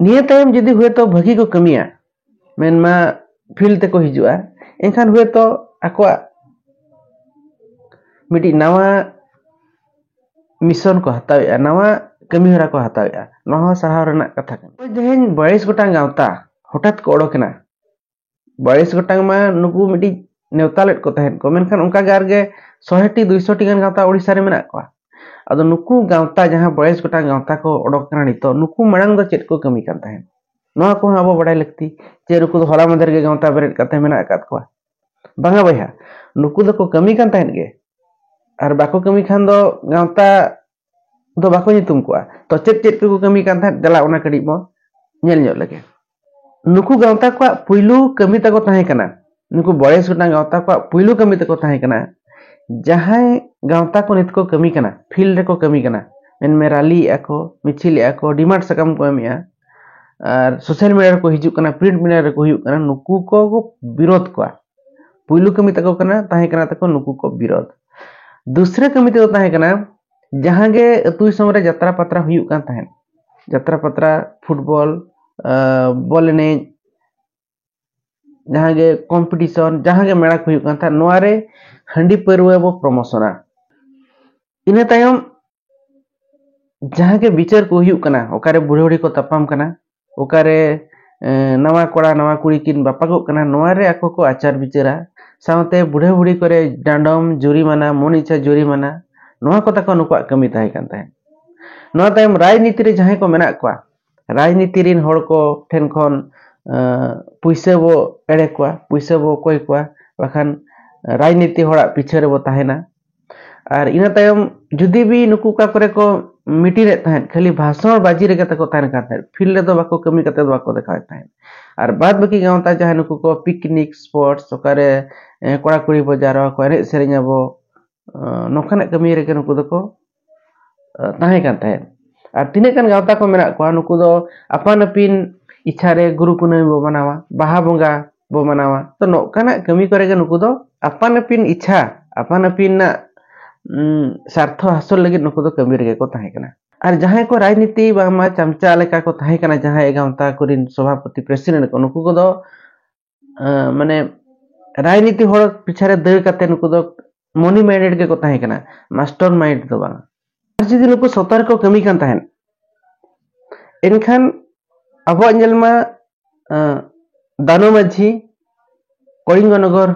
ᱱᱤᱭᱟᱹ ᱛᱟᱭᱚᱢ ᱡᱩᱫᱤ ᱦᱳᱭᱛᱳ ᱵᱷᱟᱹᱜᱤ ᱠᱚ ᱠᱟᱹᱢᱤᱭᱟ, ᱢᱮᱱᱢᱟ ᱯᱷᱤᱞᱰ ᱛᱮᱠᱚ ᱦᱤᱡᱩᱜᱼᱟ, ᱮᱱᱠᱷᱟᱱ ᱦᱳᱭᱛᱳ ᱟᱠᱚᱣᱟᱜ ᱢᱤᱫᱴᱤᱡ ᱱᱟᱣᱟ ᱢᱤᱥᱚᱱ ᱠᱚ ᱦᱟᱛᱟᱣᱮᱜᱼᱟ, ᱱᱟᱣᱟ ᱠᱟᱹᱢᱤᱦᱚᱨᱟ ᱠᱚ ᱦᱟᱛᱟᱣᱮᱜᱼᱟ᱾ ᱱᱚᱣᱟ ᱦᱚᱸ ᱥᱟᱨᱦᱟᱣ ᱨᱮᱱᱟᱜ ᱠᱟᱛᱷᱟ ᱠᱟᱱᱟ᱾ ᱱᱚᱜᱼᱚᱭ ᱛᱮᱦᱮᱧ ᱵᱟᱭᱤᱥ ᱜᱚᱴᱟᱝ ᱜᱟᱶᱛᱟ ᱦᱚᱴᱟᱛ ᱠᱚ ᱚᱰᱚᱠᱮᱱᱟ, ᱵᱟᱭᱤᱥ ᱜᱚᱴᱟᱝ ᱢᱟ ᱱᱩᱠᱩ ᱢᱤᱫᱴᱤᱡ ᱱᱮᱣᱛᱟ ᱞᱮᱫ ᱠᱚ ᱛᱟᱦᱮᱸᱫ ᱠᱚ, ᱢᱮᱱᱠᱷᱟᱱ ᱚᱱᱠᱟ ᱜᱮ ᱟᱨᱜᱮ ᱥᱚᱭ ᱴᱤ ᱫᱩᱭᱥᱚ ᱴᱤ ᱜᱟᱱ ᱜᱟᱶᱛᱟ ᱳᱰᱤᱥᱟ ᱨᱮ ᱢᱮᱱᱟᱜ ᱠᱚᱣᱟ᱾ ᱟᱫᱚ ᱱᱩᱠᱩ ᱜᱟᱶᱛᱟ ᱡᱟᱦᱟᱸ ᱵᱟᱭᱤᱥ ᱜᱚᱴᱟᱝ ᱜᱟᱶᱛᱟ ᱠᱚ ᱚᱰᱚᱠ ᱠᱟᱱᱟ ᱱᱤᱛᱚᱜ, ᱱᱩᱠᱩ ᱢᱟᱲᱟᱝ ᱫᱚ ᱪᱮᱫ ᱠᱚ ᱠᱟᱹᱢᱤ ᱠᱟᱱ ᱛᱟᱦᱮᱸᱫ? ᱱᱚᱣᱟ ᱠᱚᱦᱚᱸ ᱟᱵᱚ ᱵᱟᱲᱟᱭ ᱞᱟᱹᱠᱛᱤ ᱡᱮ ᱱᱩᱠᱩ ᱫᱚ ᱦᱚᱞᱟ ᱢᱟᱫᱷᱮᱨ ᱜᱮ ᱜᱟᱶᱛᱟ ᱵᱮᱨᱮᱫ ᱠᱟᱛᱮ ᱢᱮᱱᱟᱜ ᱟᱠᱟᱫ ᱠᱚᱣᱟ᱾ ᱵᱟᱝᱟ ᱵᱚᱭᱦᱟ, ᱱᱩᱠᱩ ᱫᱚᱠᱚ ᱠᱟᱹᱢᱤ ᱠᱟᱱ ᱛᱟᱦᱮᱸᱫ ᱜᱮ, ᱟᱨ ᱵᱟᱠᱚ ᱠᱟᱹᱢᱤ ᱠᱷᱟᱱ ᱫᱚ ᱜᱟᱶᱛᱟ ᱫᱚ ᱵᱟᱠᱚ ᱧᱩᱛᱩᱢ ᱠᱚᱜᱼᱟ᱾ ᱛᱚ ᱪᱮᱫ ᱪᱮᱫ ᱠᱚᱠᱚ ᱠᱟᱹᱢᱤ ᱠᱟᱱ ᱛᱟᱦᱮᱸᱫ, ᱫᱮᱞᱟ ᱚᱱᱟ ᱠᱟᱹᱴᱤᱡ ᱵᱚᱱ ᱧᱮᱞ ᱧᱚᱜ ᱞᱮᱜᱮ᱾ ᱱᱩᱠᱩ ᱜᱟᱶᱛᱟ ᱠᱚᱣᱟᱜ ᱯᱩᱭᱞᱩ ᱠᱟᱹᱢᱤ ᱛᱟᱠᱚ ᱛᱟᱦᱮᱸ ᱠᱟᱱᱟ, ᱱᱩᱠᱩ ᱵᱟᱭᱤᱥ ᱜᱚᱴᱟᱝ ᱜᱟᱶᱛᱟ ᱠᱚᱣᱟᱜ ᱯᱩᱭᱞᱩ ᱠᱟᱹᱢᱤ ᱛᱟᱠᱚ ᱛᱟᱦᱮᱸ ᱠᱟᱱᱟ, ᱡᱟᱦᱟᱸᱭ ᱜᱟᱶᱛᱟ ᱠᱚ ᱱᱤᱛ ᱠᱚ ᱠᱟᱹᱢᱤ ᱠᱟᱱᱟ, ᱯᱷᱤᱞᱰ ᱨᱮᱠᱚ ᱠᱟᱹᱢᱤ ᱠᱟᱱᱟ, ᱢᱮᱱᱢᱮ ᱨᱟᱞᱤ ᱮᱜᱼᱟ ᱠᱚ, ᱢᱤᱪᱷᱤᱞ ᱮᱜᱼᱟ ᱠᱚ, ᱰᱤᱢᱟᱱᱰ ᱥᱟᱠᱟᱢ ᱠᱚ ᱮᱢᱮᱜᱼᱟ, ᱟᱨ ᱥᱳᱥᱟᱞ ᱢᱤᱰᱤᱭᱟ ᱨᱮᱠᱚ ᱦᱤᱡᱩᱜ ᱠᱟᱱᱟ, ᱯᱨᱤᱱᱴ ᱢᱤᱰᱤᱭᱟ ᱨᱮᱠᱚ ᱦᱩᱭᱩᱜ ᱠᱟᱱᱟ, ᱱᱩᱠᱩ ᱠᱚ ᱠᱚ ᱵᱤᱨᱳᱫᱷ ᱠᱚᱣᱟ᱾ ᱯᱩᱭᱞᱩ ᱠᱟᱹᱢᱤ ᱛᱟᱠᱚ ᱠᱟᱱᱟ, ᱛᱟᱦᱮᱸ ᱠᱟᱱᱟ ᱛᱟᱠᱚ ᱱᱩᱠᱩ ᱠᱚ ᱵᱤᱨᱳᱫᱷ᱾ ᱫᱩᱥᱨᱟᱹ ᱠᱟᱹᱢᱤ ᱛᱟᱠᱚ ᱛᱟᱦᱮᱸ ᱠᱟᱱᱟ, ᱡᱟᱦᱟᱸ ᱜᱮ ᱟᱹᱛᱩ ᱫᱤᱥᱚᱢ ᱨᱮ ᱡᱟᱛᱨᱟ ᱯᱟᱛᱨᱟ ᱦᱩᱭᱩᱜ ᱠᱟᱱ ᱛᱟᱦᱮᱸᱫ, ᱡᱟᱛᱨᱟ ᱯᱟᱛᱨᱟ, ᱯᱷᱩᱴᱵᱚᱞ, ᱟᱸ, ᱵᱚᱞ ᱮᱱᱮᱡ, ᱡᱟᱦᱟᱸ ᱜᱮ ᱠᱚᱢᱯᱤᱴᱤᱥᱚᱱ, ᱡᱟᱦᱟᱸ ᱜᱮ ᱢᱮᱞᱟ ᱠᱚ ᱦᱩᱭᱩᱜ ᱠᱟᱱ ᱛᱟᱦᱮᱸᱫ, ᱱᱚᱣᱟ ᱨᱮ ᱦᱟᱺᱰᱤ ᱯᱟᱹᱨᱣᱟᱹ ᱵᱚ ᱯᱨᱚᱢᱳᱥᱚᱱᱟ᱾ ᱤᱱᱟᱹ ᱛᱟᱭᱚᱢ ᱡᱟᱦᱟᱸ ᱜᱮ ᱵᱤᱪᱟᱹᱨ ᱠᱚ ᱦᱩᱭᱩᱜ ᱠᱟᱱᱟ, ᱚᱠᱟᱨᱮ ᱵᱩᱲᱦᱤ ᱦᱩᱲᱤ ᱠᱚ ᱛᱟᱯᱟᱢ ᱠᱟᱱᱟ, ᱚᱠᱟᱨᱮ, ᱮᱸ, ᱱᱟᱣᱟ ᱠᱚᱲᱟ ᱱᱟᱣᱟ ᱠᱩᱲᱤ ᱠᱤᱱ ᱵᱟᱯᱟᱜᱚᱜ ᱠᱟᱱᱟ, ᱱᱚᱣᱟ ᱨᱮ ᱟᱠᱚ ᱠᱚ ᱟᱪᱟᱨ ᱵᱤᱪᱟᱹᱨᱟ᱾ ᱥᱟᱶᱛᱮ ᱵᱩᱲᱦᱟᱹ ᱵᱩᱲᱦᱤ ᱠᱚᱨᱮ ᱰᱟᱸᱰᱚᱢ, ᱡᱩᱨᱤᱢᱟᱱᱟ, ᱢᱚᱱ ᱤᱪᱪᱷᱟ ᱡᱩᱨᱤᱢᱟᱱᱟ, ᱱᱚᱣᱟ ᱠᱚ ᱛᱟᱠᱚ ᱱᱩᱠᱩᱣᱟᱜ ᱠᱟᱹᱢᱤ ᱛᱟᱦᱮᱸ ᱠᱟᱱ ᱛᱟᱦᱮᱸᱫ᱾ ᱱᱚᱣᱟ ᱛᱟᱭᱚᱢ ᱨᱟᱡᱽᱱᱤᱛᱤ ᱨᱮ ᱡᱟᱦᱟᱸᱭ ᱠᱚ ᱢᱮᱱᱟᱜ ᱠᱚᱣᱟ, ᱨᱟᱡᱽᱱᱤᱛᱤ ᱨᱤᱱ ᱦᱚᱲ ᱠᱚ ᱴᱷᱮᱱ ᱠᱷᱚᱱ ᱟᱸ, ᱯᱩᱭᱥᱟᱹ ᱵᱚ ᱮᱲᱮ ᱠᱚᱣᱟ, ᱯᱩᱭᱥᱟᱹ ᱵᱚ ᱠᱚᱭ ᱠᱚᱣᱟ, ᱵᱟᱠᱷᱟᱱ ᱨᱟᱡᱽᱱᱤᱛᱤ ᱦᱚᱲᱟᱜ ᱯᱤᱪᱷᱟᱹ ᱨᱮᱵᱚ ᱛᱟᱦᱮᱱᱟ᱾ ᱟᱨ ᱤᱱᱟᱹ ᱛᱟᱭᱚᱢ ᱡᱩᱫᱤ ᱵᱤ ᱱᱩᱠᱩ ᱚᱠᱟ ᱠᱚᱨᱮ ᱠᱚ ᱢᱤᱴᱤᱝ ᱮᱫ ᱛᱟᱦᱮᱸᱫ, ᱠᱷᱟᱹᱞᱤ ᱵᱷᱟᱥᱚᱱ ᱵᱟᱡᱤ ᱨᱮᱜᱮ ᱛᱟᱠᱚ ᱛᱟᱦᱮᱱ ᱠᱟᱱ ᱛᱟᱦᱮᱸᱫ, ᱯᱷᱤᱞᱰ ᱨᱮᱫᱚ ᱵᱟᱠᱚ ᱠᱟᱹᱢᱤ ᱠᱟᱛᱮ ᱫᱚ ᱵᱟᱠᱚ ᱫᱮᱠᱷᱟᱣᱮᱫ ᱛᱟᱦᱮᱸᱫ᱾ ᱟᱨ ᱵᱟᱫ ᱵᱟᱹᱠᱤ ᱜᱟᱶᱛᱟ ᱡᱟᱦᱟᱸᱭ ᱱᱩᱠᱩ ᱠᱚ ᱯᱤᱠᱱᱤᱠ ᱥᱯᱚᱴᱥ, ᱚᱠᱟᱨᱮ ᱮ, ᱠᱚᱲᱟ ᱠᱩᱲᱤ ᱵᱚ ᱡᱟᱣᱨᱟ ᱠᱚᱣᱟ, ᱮᱱᱮᱡ ᱥᱮᱨᱮᱧ ᱟᱵᱚ, ᱮ, ᱱᱚᱝᱠᱟᱱᱟᱜ ᱠᱟᱹᱢᱤ ᱨᱮᱜᱮ ᱱᱩᱠᱩ ᱫᱚᱠᱚ ᱮ, ᱛᱟᱦᱮᱸ ᱠᱟᱱ ᱛᱟᱦᱮᱸᱫ᱾ ᱟᱨ ᱛᱤᱱᱟᱹᱜ ᱜᱟᱱ ᱜᱟᱶᱛᱟ ᱠᱚ ᱢᱮᱱᱟᱜ ᱠᱚᱣᱟ, ᱱᱩᱠᱩ ᱫᱚ ᱟᱯᱟᱱ ᱟᱹᱯᱤᱱ ᱤᱪᱪᱷᱟ ᱨᱮ ᱜᱩᱨᱩ ᱯᱩᱱᱟᱹᱭ ᱵᱚ ᱢᱟᱱᱟᱣᱟ, ᱵᱟᱦᱟ ᱵᱚᱸᱜᱟ ᱵᱚ ᱢᱟᱱᱟᱣᱟ᱾ ᱛᱚ ᱱᱚᱝᱠᱟᱱᱟᱜ ᱠᱟᱹᱢᱤ ᱠᱚᱨᱮ ᱜᱮ ᱱᱩᱠᱩ ᱫᱚ ᱟᱯᱟᱱ ᱟᱹᱯᱤᱱ ᱤᱪᱪᱷᱟ, ᱟᱯᱟᱱ ᱟᱹᱯᱤᱱᱟᱜ, ᱩᱢ, ᱥᱟᱨᱛᱷᱚ ᱦᱟᱥᱚᱞ ᱞᱟᱹᱜᱤᱫ ᱱᱩᱠᱩ ᱫᱚ ᱠᱟᱹᱢᱤ ᱨᱮᱜᱮ ᱠᱚ ᱛᱟᱦᱮᱸ ᱠᱟᱱᱟ᱾ ᱟᱨ ᱡᱟᱦᱟᱸᱭ ᱠᱚ ᱨᱟᱡᱽᱱᱤᱛᱤ ᱵᱟᱝᱢᱟ ᱪᱟᱢᱪᱟ ᱞᱮᱠᱟ ᱠᱚ ᱛᱟᱦᱮᱸ ᱠᱟᱱᱟ, ᱡᱟᱦᱟᱸᱭ ᱜᱟᱶᱛᱟ ᱠᱚᱨᱮᱱ ᱥᱚᱵᱷᱟᱯᱚᱛᱤ, ᱯᱨᱮᱥᱤᱰᱮᱱᱴ ᱠᱚ, ᱱᱩᱠᱩ ᱠᱚᱫᱚ ᱟᱸ, ᱢᱟᱱᱮ ᱨᱟᱡᱽᱱᱤᱛᱤ ᱦᱚᱲ ᱯᱤᱪᱷᱟ ᱨᱮ ᱫᱟᱹᱲ ᱠᱟᱛᱮ ᱱᱩᱠᱩ ᱫᱚ ᱢᱚᱱᱤ ᱢᱟᱭᱤᱱᱰᱮᱰ ᱜᱮᱠᱚ ᱛᱟᱦᱮᱸ ᱠᱟᱱᱟ, ᱢᱟᱥᱴᱟᱨ ᱢᱟᱭᱤᱱᱰ ᱫᱚ ᱵᱟᱝ᱾ ᱟᱨ ᱡᱩᱫᱤ ᱱᱩᱠᱩ ᱥᱚᱛᱚᱨᱠᱚ ᱠᱟᱹᱢᱤ ᱠᱟᱱ ᱛᱟᱦᱮᱸᱫ, ᱮᱱᱠᱷᱟᱱ ᱟᱵᱚᱣᱟᱜ ᱧᱮᱞ ᱢᱟ, ᱟᱸ, ᱫᱟᱱᱚ ᱢᱟᱹᱡᱷᱤ, ᱠᱚᱞᱤᱝᱜᱚ ᱱᱚᱜᱚᱨ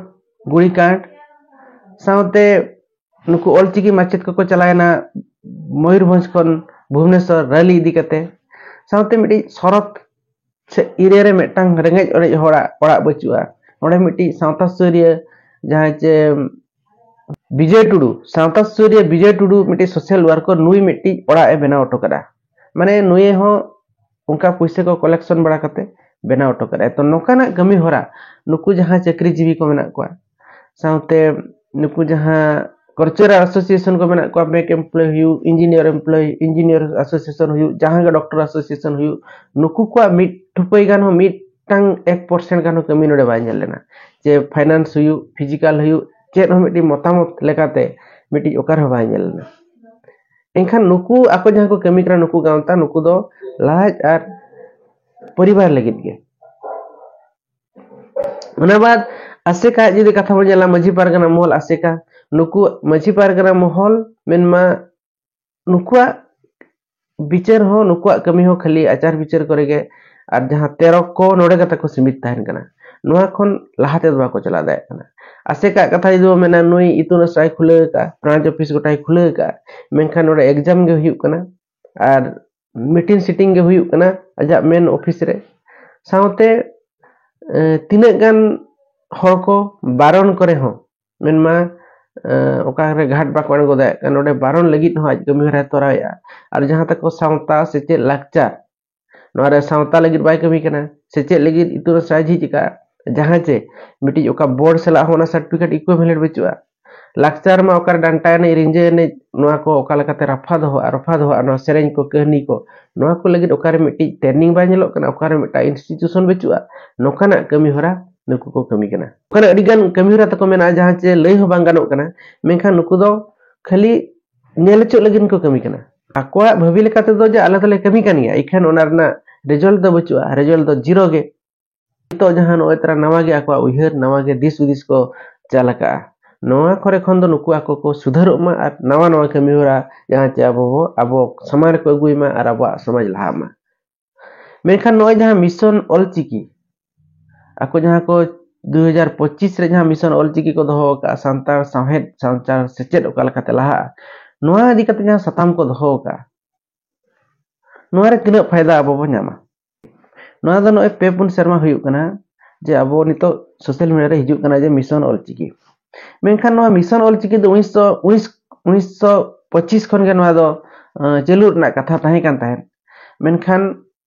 ᱜᱩᱲᱤᱠᱟᱸᱰ, ᱥᱟᱶᱛᱮ ᱱᱩᱠᱩ ᱚᱞᱪᱤᱠᱤ ᱢᱟᱪᱮᱫ ᱠᱚᱠᱚ ᱪᱟᱞᱟᱣᱮᱱᱟ ᱢᱚᱭᱩᱨᱵᱷᱚᱸᱡᱽ ᱠᱷᱚᱱ ᱵᱷᱩᱵᱽᱱᱮᱥᱚᱨ ᱨᱮᱞᱤ ᱤᱫᱤ ᱠᱟᱛᱮ, ᱥᱟᱶᱛᱮ ᱢᱤᱫᱴᱤᱡ ᱥᱚᱨᱚᱛ ᱥᱮ ᱮᱨᱤᱭᱟ ᱨᱮ ᱢᱤᱫᱴᱟᱝ ᱨᱮᱸᱜᱮᱡ ᱚᱨᱮᱡ ᱦᱚᱲᱟᱜ ᱚᱲᱟᱜ ᱵᱟᱹᱪᱩᱜᱼᱟ᱾ ᱱᱚᱰᱮ ᱢᱤᱫᱴᱤᱡ ᱥᱟᱶᱛᱟ ᱥᱩᱥᱟᱹᱨᱤᱭᱟᱹ ᱡᱟᱦᱟᱸᱭ ᱪᱮ ᱵᱤᱡᱚᱭ ᱴᱩᱰᱩ, ᱥᱟᱶᱛᱟ ᱥᱩᱥᱟᱹᱨᱤᱭᱟᱹ ᱵᱤᱡᱚᱭ ᱴᱩᱰᱩ ᱢᱤᱫᱴᱤᱡ ᱥᱳᱥᱟᱞ ᱣᱟᱨᱠᱟᱨ, ᱱᱩᱭ ᱢᱤᱫᱴᱤᱡ ᱚᱲᱟᱜ ᱮ ᱵᱮᱱᱟᱣ ᱦᱚᱴᱚ ᱠᱟᱫᱟ᱾ ᱢᱟᱱᱮ ᱱᱩᱭ ᱦᱚᱸ ᱚᱱᱠᱟ ᱯᱩᱭᱥᱟᱹ ᱠᱚ ᱠᱟᱞᱮᱠᱥᱚᱱ ᱵᱟᱲᱟ ᱠᱟᱛᱮ ᱵᱮᱱᱟᱣ ᱦᱚᱴᱚ ᱠᱟᱫᱟᱭ᱾ ᱛᱚ ᱱᱚᱝᱠᱟᱱᱟᱜ ᱠᱟᱹᱢᱤ ᱦᱚᱨᱟ ᱱᱩᱠᱩ ᱡᱟᱦᱟᱸ ᱪᱟᱹᱠᱨᱤ ᱡᱤᱵᱤ ᱠᱚ ᱢᱮᱱᱟᱜ ᱠᱚᱣᱟ, ᱥᱟᱶᱛᱮ ᱱᱩᱠᱩ ᱡᱟᱦᱟᱸ ᱠᱟᱞᱪᱟᱨᱟᱞ ᱮᱥᱳᱥᱤᱭᱮᱥᱚᱱ ᱠᱚ ᱢᱮᱱᱟᱜ ᱠᱚᱣᱟ, ᱵᱮᱝᱠ ᱮᱢᱯᱞᱚᱭ ᱦᱩᱭᱩᱜ, ᱤᱧᱡᱤᱱᱤᱭᱟᱨ ᱮᱢᱯᱞᱚᱭ, ᱤᱧᱡᱤᱱᱤᱭᱟᱨ ᱮᱥᱳᱥᱤᱭᱮᱥᱚᱱ ᱦᱩᱭᱩᱜ, ᱡᱟᱦᱟᱸ ᱜᱮ ᱰᱚᱠᱴᱚᱨ ᱮᱥᱳᱥᱤᱭᱮᱥᱚᱱ ᱦᱩᱭᱩᱜ, ᱱᱩᱠᱩ ᱠᱚᱣᱟᱜ ᱢᱤᱫ ᱴᱷᱩᱯᱟᱹᱭ ᱜᱟᱱ ᱦᱚᱸ, ᱢᱤᱫᱴᱟᱝ ᱮᱠ ᱯᱟᱨᱥᱮᱱᱴ ᱜᱟᱱ ᱦᱚᱸ ᱠᱟᱹᱢᱤ ᱱᱚᱰᱮ ᱵᱟᱭ ᱧᱮᱞ ᱞᱮᱱᱟ᱾ ᱡᱮ ᱯᱷᱟᱭᱱᱟᱱᱥ ᱦᱩᱭᱩᱜ, ᱯᱷᱤᱡᱤᱠᱟᱞ ᱦᱩᱭᱩᱜ, ᱪᱮᱫ ᱦᱚᱸ ᱢᱤᱫᱴᱤᱡ ᱢᱚᱛᱟᱢᱚᱛ ᱞᱮᱠᱟᱛᱮ ᱢᱤᱫᱴᱤᱡ ᱚᱠᱟ ᱨᱮᱦᱚᱸ ᱵᱟᱭ ᱧᱮᱞ ᱞᱮᱱᱟ᱾ ᱮᱱᱠᱷᱟᱱ ᱱᱩᱠᱩ ᱟᱠᱚ ᱡᱟᱦᱟᱸ ᱠᱚ ᱠᱟᱹᱢᱤ ᱠᱟᱱᱟ, ᱱᱩᱠᱩ ᱜᱟᱶᱛᱟ, ᱱᱩᱠᱩ ᱫᱚ ᱞᱟᱡ ᱟᱨ ᱯᱚᱨᱤᱵᱟᱨ ᱞᱟᱹᱜᱤᱫ ᱜᱮ᱾ ᱚᱱᱟ ᱵᱟᱫ ᱟᱥᱮᱠᱟ ᱡᱩᱫᱤ ᱠᱟᱛᱷᱟ ᱵᱚᱱ ᱧᱮᱞᱟ, ᱢᱟᱹᱡᱷᱤ ᱯᱟᱨᱜᱟᱱᱟ ᱢᱚᱦᱚᱞ ᱟᱥᱮᱠᱟ, ᱱᱩᱠᱩ ᱢᱟᱹᱡᱷᱤ ᱯᱟᱨᱜᱟᱱᱟ ᱢᱚᱦᱚᱞ ᱢᱮᱱᱢᱟ ᱱᱩᱠᱩᱣᱟᱜ ᱵᱤᱪᱟᱹᱨ ᱦᱚᱸ, ᱱᱩᱠᱩᱣᱟᱜ ᱠᱟᱹᱢᱤ ᱦᱚᱸ ᱠᱷᱟᱹᱞᱤ ᱟᱪᱟᱨ ᱵᱤᱪᱟᱹᱨ ᱠᱚᱨᱮ ᱜᱮ, ᱟᱨ ᱡᱟᱦᱟᱸ ᱛᱮᱨᱚ ᱠᱚ ᱱᱚᱰᱮ ᱜᱮ ᱛᱟᱠᱚ ᱥᱤᱢᱤᱛ ᱛᱟᱦᱮᱱ ᱠᱟᱱᱟ, ᱱᱚᱣᱟ ᱠᱷᱚᱱ ᱞᱟᱦᱟ ᱛᱮᱫᱚ ᱵᱟᱠᱚ ᱪᱟᱞᱟᱣ ᱫᱟᱲᱮᱭᱟᱜ ᱠᱟᱱᱟ᱾ ᱟᱥᱮᱠᱟᱜ ᱠᱟᱛᱷᱟ ᱡᱩᱫᱤ ᱵᱚ ᱢᱮᱱᱟ, ᱱᱩᱭ ᱤᱛᱩᱱ ᱟᱥᱲᱟᱭ ᱠᱷᱩᱞᱟᱹᱣ ᱟᱠᱟᱫᱼᱟ, ᱵᱨᱟᱧᱪ ᱚᱯᱷᱤᱥ ᱜᱚᱴᱟᱭ ᱠᱷᱩᱞᱟᱹᱣ ᱟᱠᱟᱫᱼᱟ, ᱢᱮᱱᱠᱷᱟᱱ ᱱᱚᱰᱮ ᱮᱠᱡᱟᱢ ᱜᱮ ᱦᱩᱭᱩᱜ ᱠᱟᱱᱟ ᱟᱨ ᱢᱤᱴᱤᱝ ᱥᱤᱴᱤᱝ ᱜᱮ ᱦᱩᱭᱩᱜ ᱠᱟᱱᱟ ᱟᱡᱟᱜ ᱢᱮᱱ ᱚᱯᱷᱤᱥ ᱨᱮ᱾ ᱥᱟᱶᱛᱮ ᱛᱤᱱᱟᱹᱜ ᱜᱟᱱ ᱦᱚᱲ ᱠᱚ ᱵᱟᱨᱚᱱ ᱠᱚᱨᱮ ᱦᱚᱸ, ᱢᱮᱱᱢᱟ ᱚᱠᱟᱨᱮ ᱜᱷᱟᱴ ᱵᱟᱠᱚ ᱟᱬᱜᱚ ᱫᱟᱲᱮᱭᱟᱜ ᱠᱟᱱᱟ, ᱱᱚᱰᱮ ᱵᱟᱨᱚᱱ ᱞᱟᱹᱜᱤᱫ ᱦᱚᱸ ᱟᱡ ᱠᱟᱹᱢᱤ ᱦᱚᱨᱟᱭ ᱛᱚᱨᱟᱣᱮᱫᱼᱟ᱾ ᱟᱨ ᱡᱟᱦᱟᱸ ᱛᱟᱠᱚ ᱥᱟᱶᱛᱟ, ᱥᱮᱪᱮᱫ, ᱞᱟᱠᱪᱟᱨ, ᱱᱚᱣᱟ ᱨᱮ ᱥᱟᱶᱛᱟ ᱞᱟᱹᱜᱤᱫ ᱵᱟᱭ ᱠᱟᱹᱢᱤ ᱠᱟᱱᱟ, ᱥᱮᱪᱮᱫ ᱞᱟᱹᱜᱤᱫ ᱤᱛᱩᱱ ᱟᱥᱲᱟᱭ ᱡᱷᱤᱡ ᱟᱠᱟᱫᱼᱟ, ᱡᱟᱦᱟᱸ ᱪᱮ ᱢᱤᱫᱴᱤᱡ ᱚᱠᱟ ᱵᱳᱨᱰ ᱥᱟᱞᱟᱜ ᱦᱚᱸ ᱚᱱᱟ ᱥᱟᱨᱴᱤᱯᱷᱤᱠᱮᱴ ᱤᱠᱩᱭᱵᱷᱮᱞᱮᱱᱴ ᱵᱟᱹᱪᱩᱜᱼᱟ᱾ ᱞᱟᱠᱪᱟᱨ ᱢᱟ ᱚᱠᱟᱨᱮ ᱰᱟᱱᱴᱟ ᱮᱱᱮᱡ, ᱨᱤᱸᱡᱟᱹ ᱮᱱᱮᱡ, ᱱᱚᱣᱟ ᱠᱚ ᱚᱠᱟ ᱞᱮᱠᱟᱛᱮ ᱨᱟᱯᱷᱟ ᱫᱚᱦᱚᱜᱼᱟ, ᱨᱚᱯᱷᱟ ᱫᱚᱦᱚᱜᱼᱟ, ᱱᱚᱣᱟ ᱥᱮᱨᱮᱧ ᱠᱚ, ᱠᱟᱹᱦᱱᱤ ᱠᱚ, ᱱᱚᱣᱟ ᱠᱚ ᱞᱟᱹᱜᱤᱫ ᱚᱠᱟᱨᱮ ᱢᱤᱫᱴᱤᱡ ᱴᱨᱮᱱᱤᱝ ᱵᱟᱭ ᱧᱮᱞᱚᱜ ᱠᱟᱱᱟ, ᱚᱠᱟᱨᱮ ᱢᱤᱫᱴᱟᱝ ᱤᱱᱥᱴᱤᱴᱤᱭᱩᱥᱚᱱ ᱵᱟᱹᱪᱩᱜᱼᱟ, ᱱᱚᱝᱠᱟᱱᱟᱜ ᱠᱟᱹᱢᱤ ᱦᱚᱨᱟ ᱱᱩᱠᱩ ᱠᱚ ᱠᱟᱹᱢᱤ ᱠᱟᱱᱟ᱾ ᱚᱱᱠᱟᱱᱟᱜ ᱟᱹᱰᱤ ᱜᱟᱱ ᱠᱟᱹᱢᱤ ᱦᱚᱨᱟ ᱛᱟᱠᱚ ᱢᱮᱱᱟᱜᱼᱟ, ᱡᱟᱦᱟᱸ ᱪᱮ ᱞᱟᱹᱭ ᱦᱚᱸ ᱵᱟᱝ ᱜᱟᱱᱚᱜ ᱠᱟᱱᱟ, ᱢᱮᱱᱠᱷᱟᱱ ᱱᱩᱠᱩ ᱫᱚ ᱠᱷᱟᱹᱞᱤ ᱧᱮᱞ ᱦᱚᱪᱚᱜ ᱞᱟᱹᱜᱤᱫ ᱠᱚ ᱠᱟᱹᱢᱤ ᱠᱟᱱᱟ᱾ ᱟᱠᱚᱣᱟᱜ ᱵᱷᱟᱹᱵᱤ ᱞᱮᱠᱟ ᱛᱮᱫᱚ ᱡᱮ ᱟᱞᱮ ᱫᱚᱞᱮ ᱠᱟᱹᱢᱤ ᱠᱟᱱ ᱜᱮᱭᱟ, ᱤᱠᱷᱟᱹᱱ ᱚᱱᱟ ᱨᱮᱱᱟᱜ ᱨᱮᱡᱟᱞᱴ ᱫᱚ ᱵᱟᱹᱪᱩᱜᱼᱟ, ᱨᱮᱡᱟᱞᱴ ᱫᱚ ᱡᱤᱨᱳ ᱜᱮ᱾ ᱱᱤᱛᱚᱜ ᱡᱟᱦᱟᱸ ᱱᱚᱜᱼᱚᱭ ᱛᱚᱨᱟ ᱱᱟᱣᱟ ᱜᱮ ᱟᱠᱚᱣᱟᱜ ᱩᱭᱦᱟᱹᱨ, ᱱᱟᱣᱟ ᱜᱮ ᱫᱤᱥ ᱦᱩᱫᱤᱥ ᱠᱚ ᱪᱟᱞ ᱟᱠᱟᱜᱼᱟ, ᱱᱚᱣᱟ ᱠᱚᱨᱮ ᱠᱷᱚᱱ ᱫᱚ ᱱᱩᱠᱩ ᱟᱠᱚ ᱠᱚ ᱥᱩᱫᱷᱟᱹᱨᱚᱜ ᱢᱟ ᱟᱨ ᱱᱟᱣᱟ ᱱᱟᱣᱟ ᱠᱟᱹᱢᱤ ᱦᱚᱨᱟ ᱡᱟᱦᱟᱸ ᱪᱮ ᱟᱵᱚ ᱵᱚ, ᱟᱵᱚ ᱥᱟᱢᱟᱝ ᱨᱮᱠᱚ ᱟᱹᱜᱩᱭ ᱢᱟ ᱟᱨ ᱟᱵᱚᱣᱟᱜ ᱥᱚᱢᱟᱡᱽ ᱞᱟᱦᱟᱜ ᱢᱟ᱾ ᱢᱮᱱᱠᱷᱟᱱ ᱱᱚᱜᱼᱚᱭ ᱡᱟᱦᱟᱸ ᱢᱤᱥᱚᱱ ᱚᱞᱪᱤᱠᱤ, ᱟᱠᱚ ᱡᱟᱦᱟᱸ ᱠᱚ ᱫᱩ ᱦᱟᱡᱟᱨ ᱯᱚᱸᱪᱤᱥ ᱨᱮ ᱡᱟᱦᱟᱸ ᱢᱤᱥᱚᱱ ᱚᱞᱪᱤᱠᱤ ᱠᱚ ᱫᱚᱦᱚ ᱟᱠᱟᱫᱼᱟ, ᱥᱟᱱᱛᱟᱲ ᱥᱟᱶᱦᱮᱫ, ᱥᱟᱱᱛᱟᱲ ᱥᱮᱪᱮᱫ ᱚᱠᱟ ᱞᱮᱠᱟᱛᱮ ᱞᱟᱦᱟᱜᱼᱟ, ᱱᱚᱣᱟ ᱤᱫᱤ ᱠᱟᱛᱮ ᱡᱟᱦᱟᱸ ᱥᱟᱛᱟᱢ ᱠᱚ ᱫᱚᱦᱚ ᱟᱠᱟᱫᱼᱟ, ᱱᱚᱣᱟ ᱨᱮ ᱛᱤᱱᱟᱹᱜ ᱯᱷᱟᱭᱫᱟ ᱟᱵᱚ ᱵᱚ ᱧᱟᱢᱟ? ᱱᱚᱣᱟ ᱫᱚ ᱱᱚᱜᱼᱚᱭ ᱯᱮ ᱯᱩᱱ ᱥᱮᱨᱢᱟ ᱦᱩᱭᱩᱜ ᱠᱟᱱᱟ ᱡᱮ ᱟᱵᱚ ᱱᱤᱛᱚᱜ ᱥᱳᱥᱟᱞ ᱢᱤᱰᱤᱭᱟ ᱨᱮ ᱦᱤᱡᱩᱜ ᱠᱟᱱᱟ ᱡᱮ ᱢᱤᱥᱚᱱ ᱚᱞᱪᱤᱠᱤ᱾ ᱢᱮᱱᱠᱷᱟᱱ ᱱᱚᱣᱟ ᱢᱤᱥᱚᱱ ᱚᱞᱪᱤᱠᱤ ᱫᱚ ᱩᱱᱤᱥᱥᱚ, ᱩᱱᱤᱥ, ᱩᱱᱤᱥᱥᱚ ᱯᱚᱸᱪᱤᱥ ᱠᱷᱚᱱ ᱜᱮ ᱱᱚᱣᱟ ᱫᱚ, ᱟᱸ, ᱪᱟᱹᱞᱩ ᱨᱮᱱᱟᱜ ᱠᱟᱛᱷᱟ ᱛᱟᱦᱮᱸ ᱠᱟᱱ ᱛᱟᱦᱮᱸᱫ᱾ ᱢᱮᱱᱠᱷᱟᱱ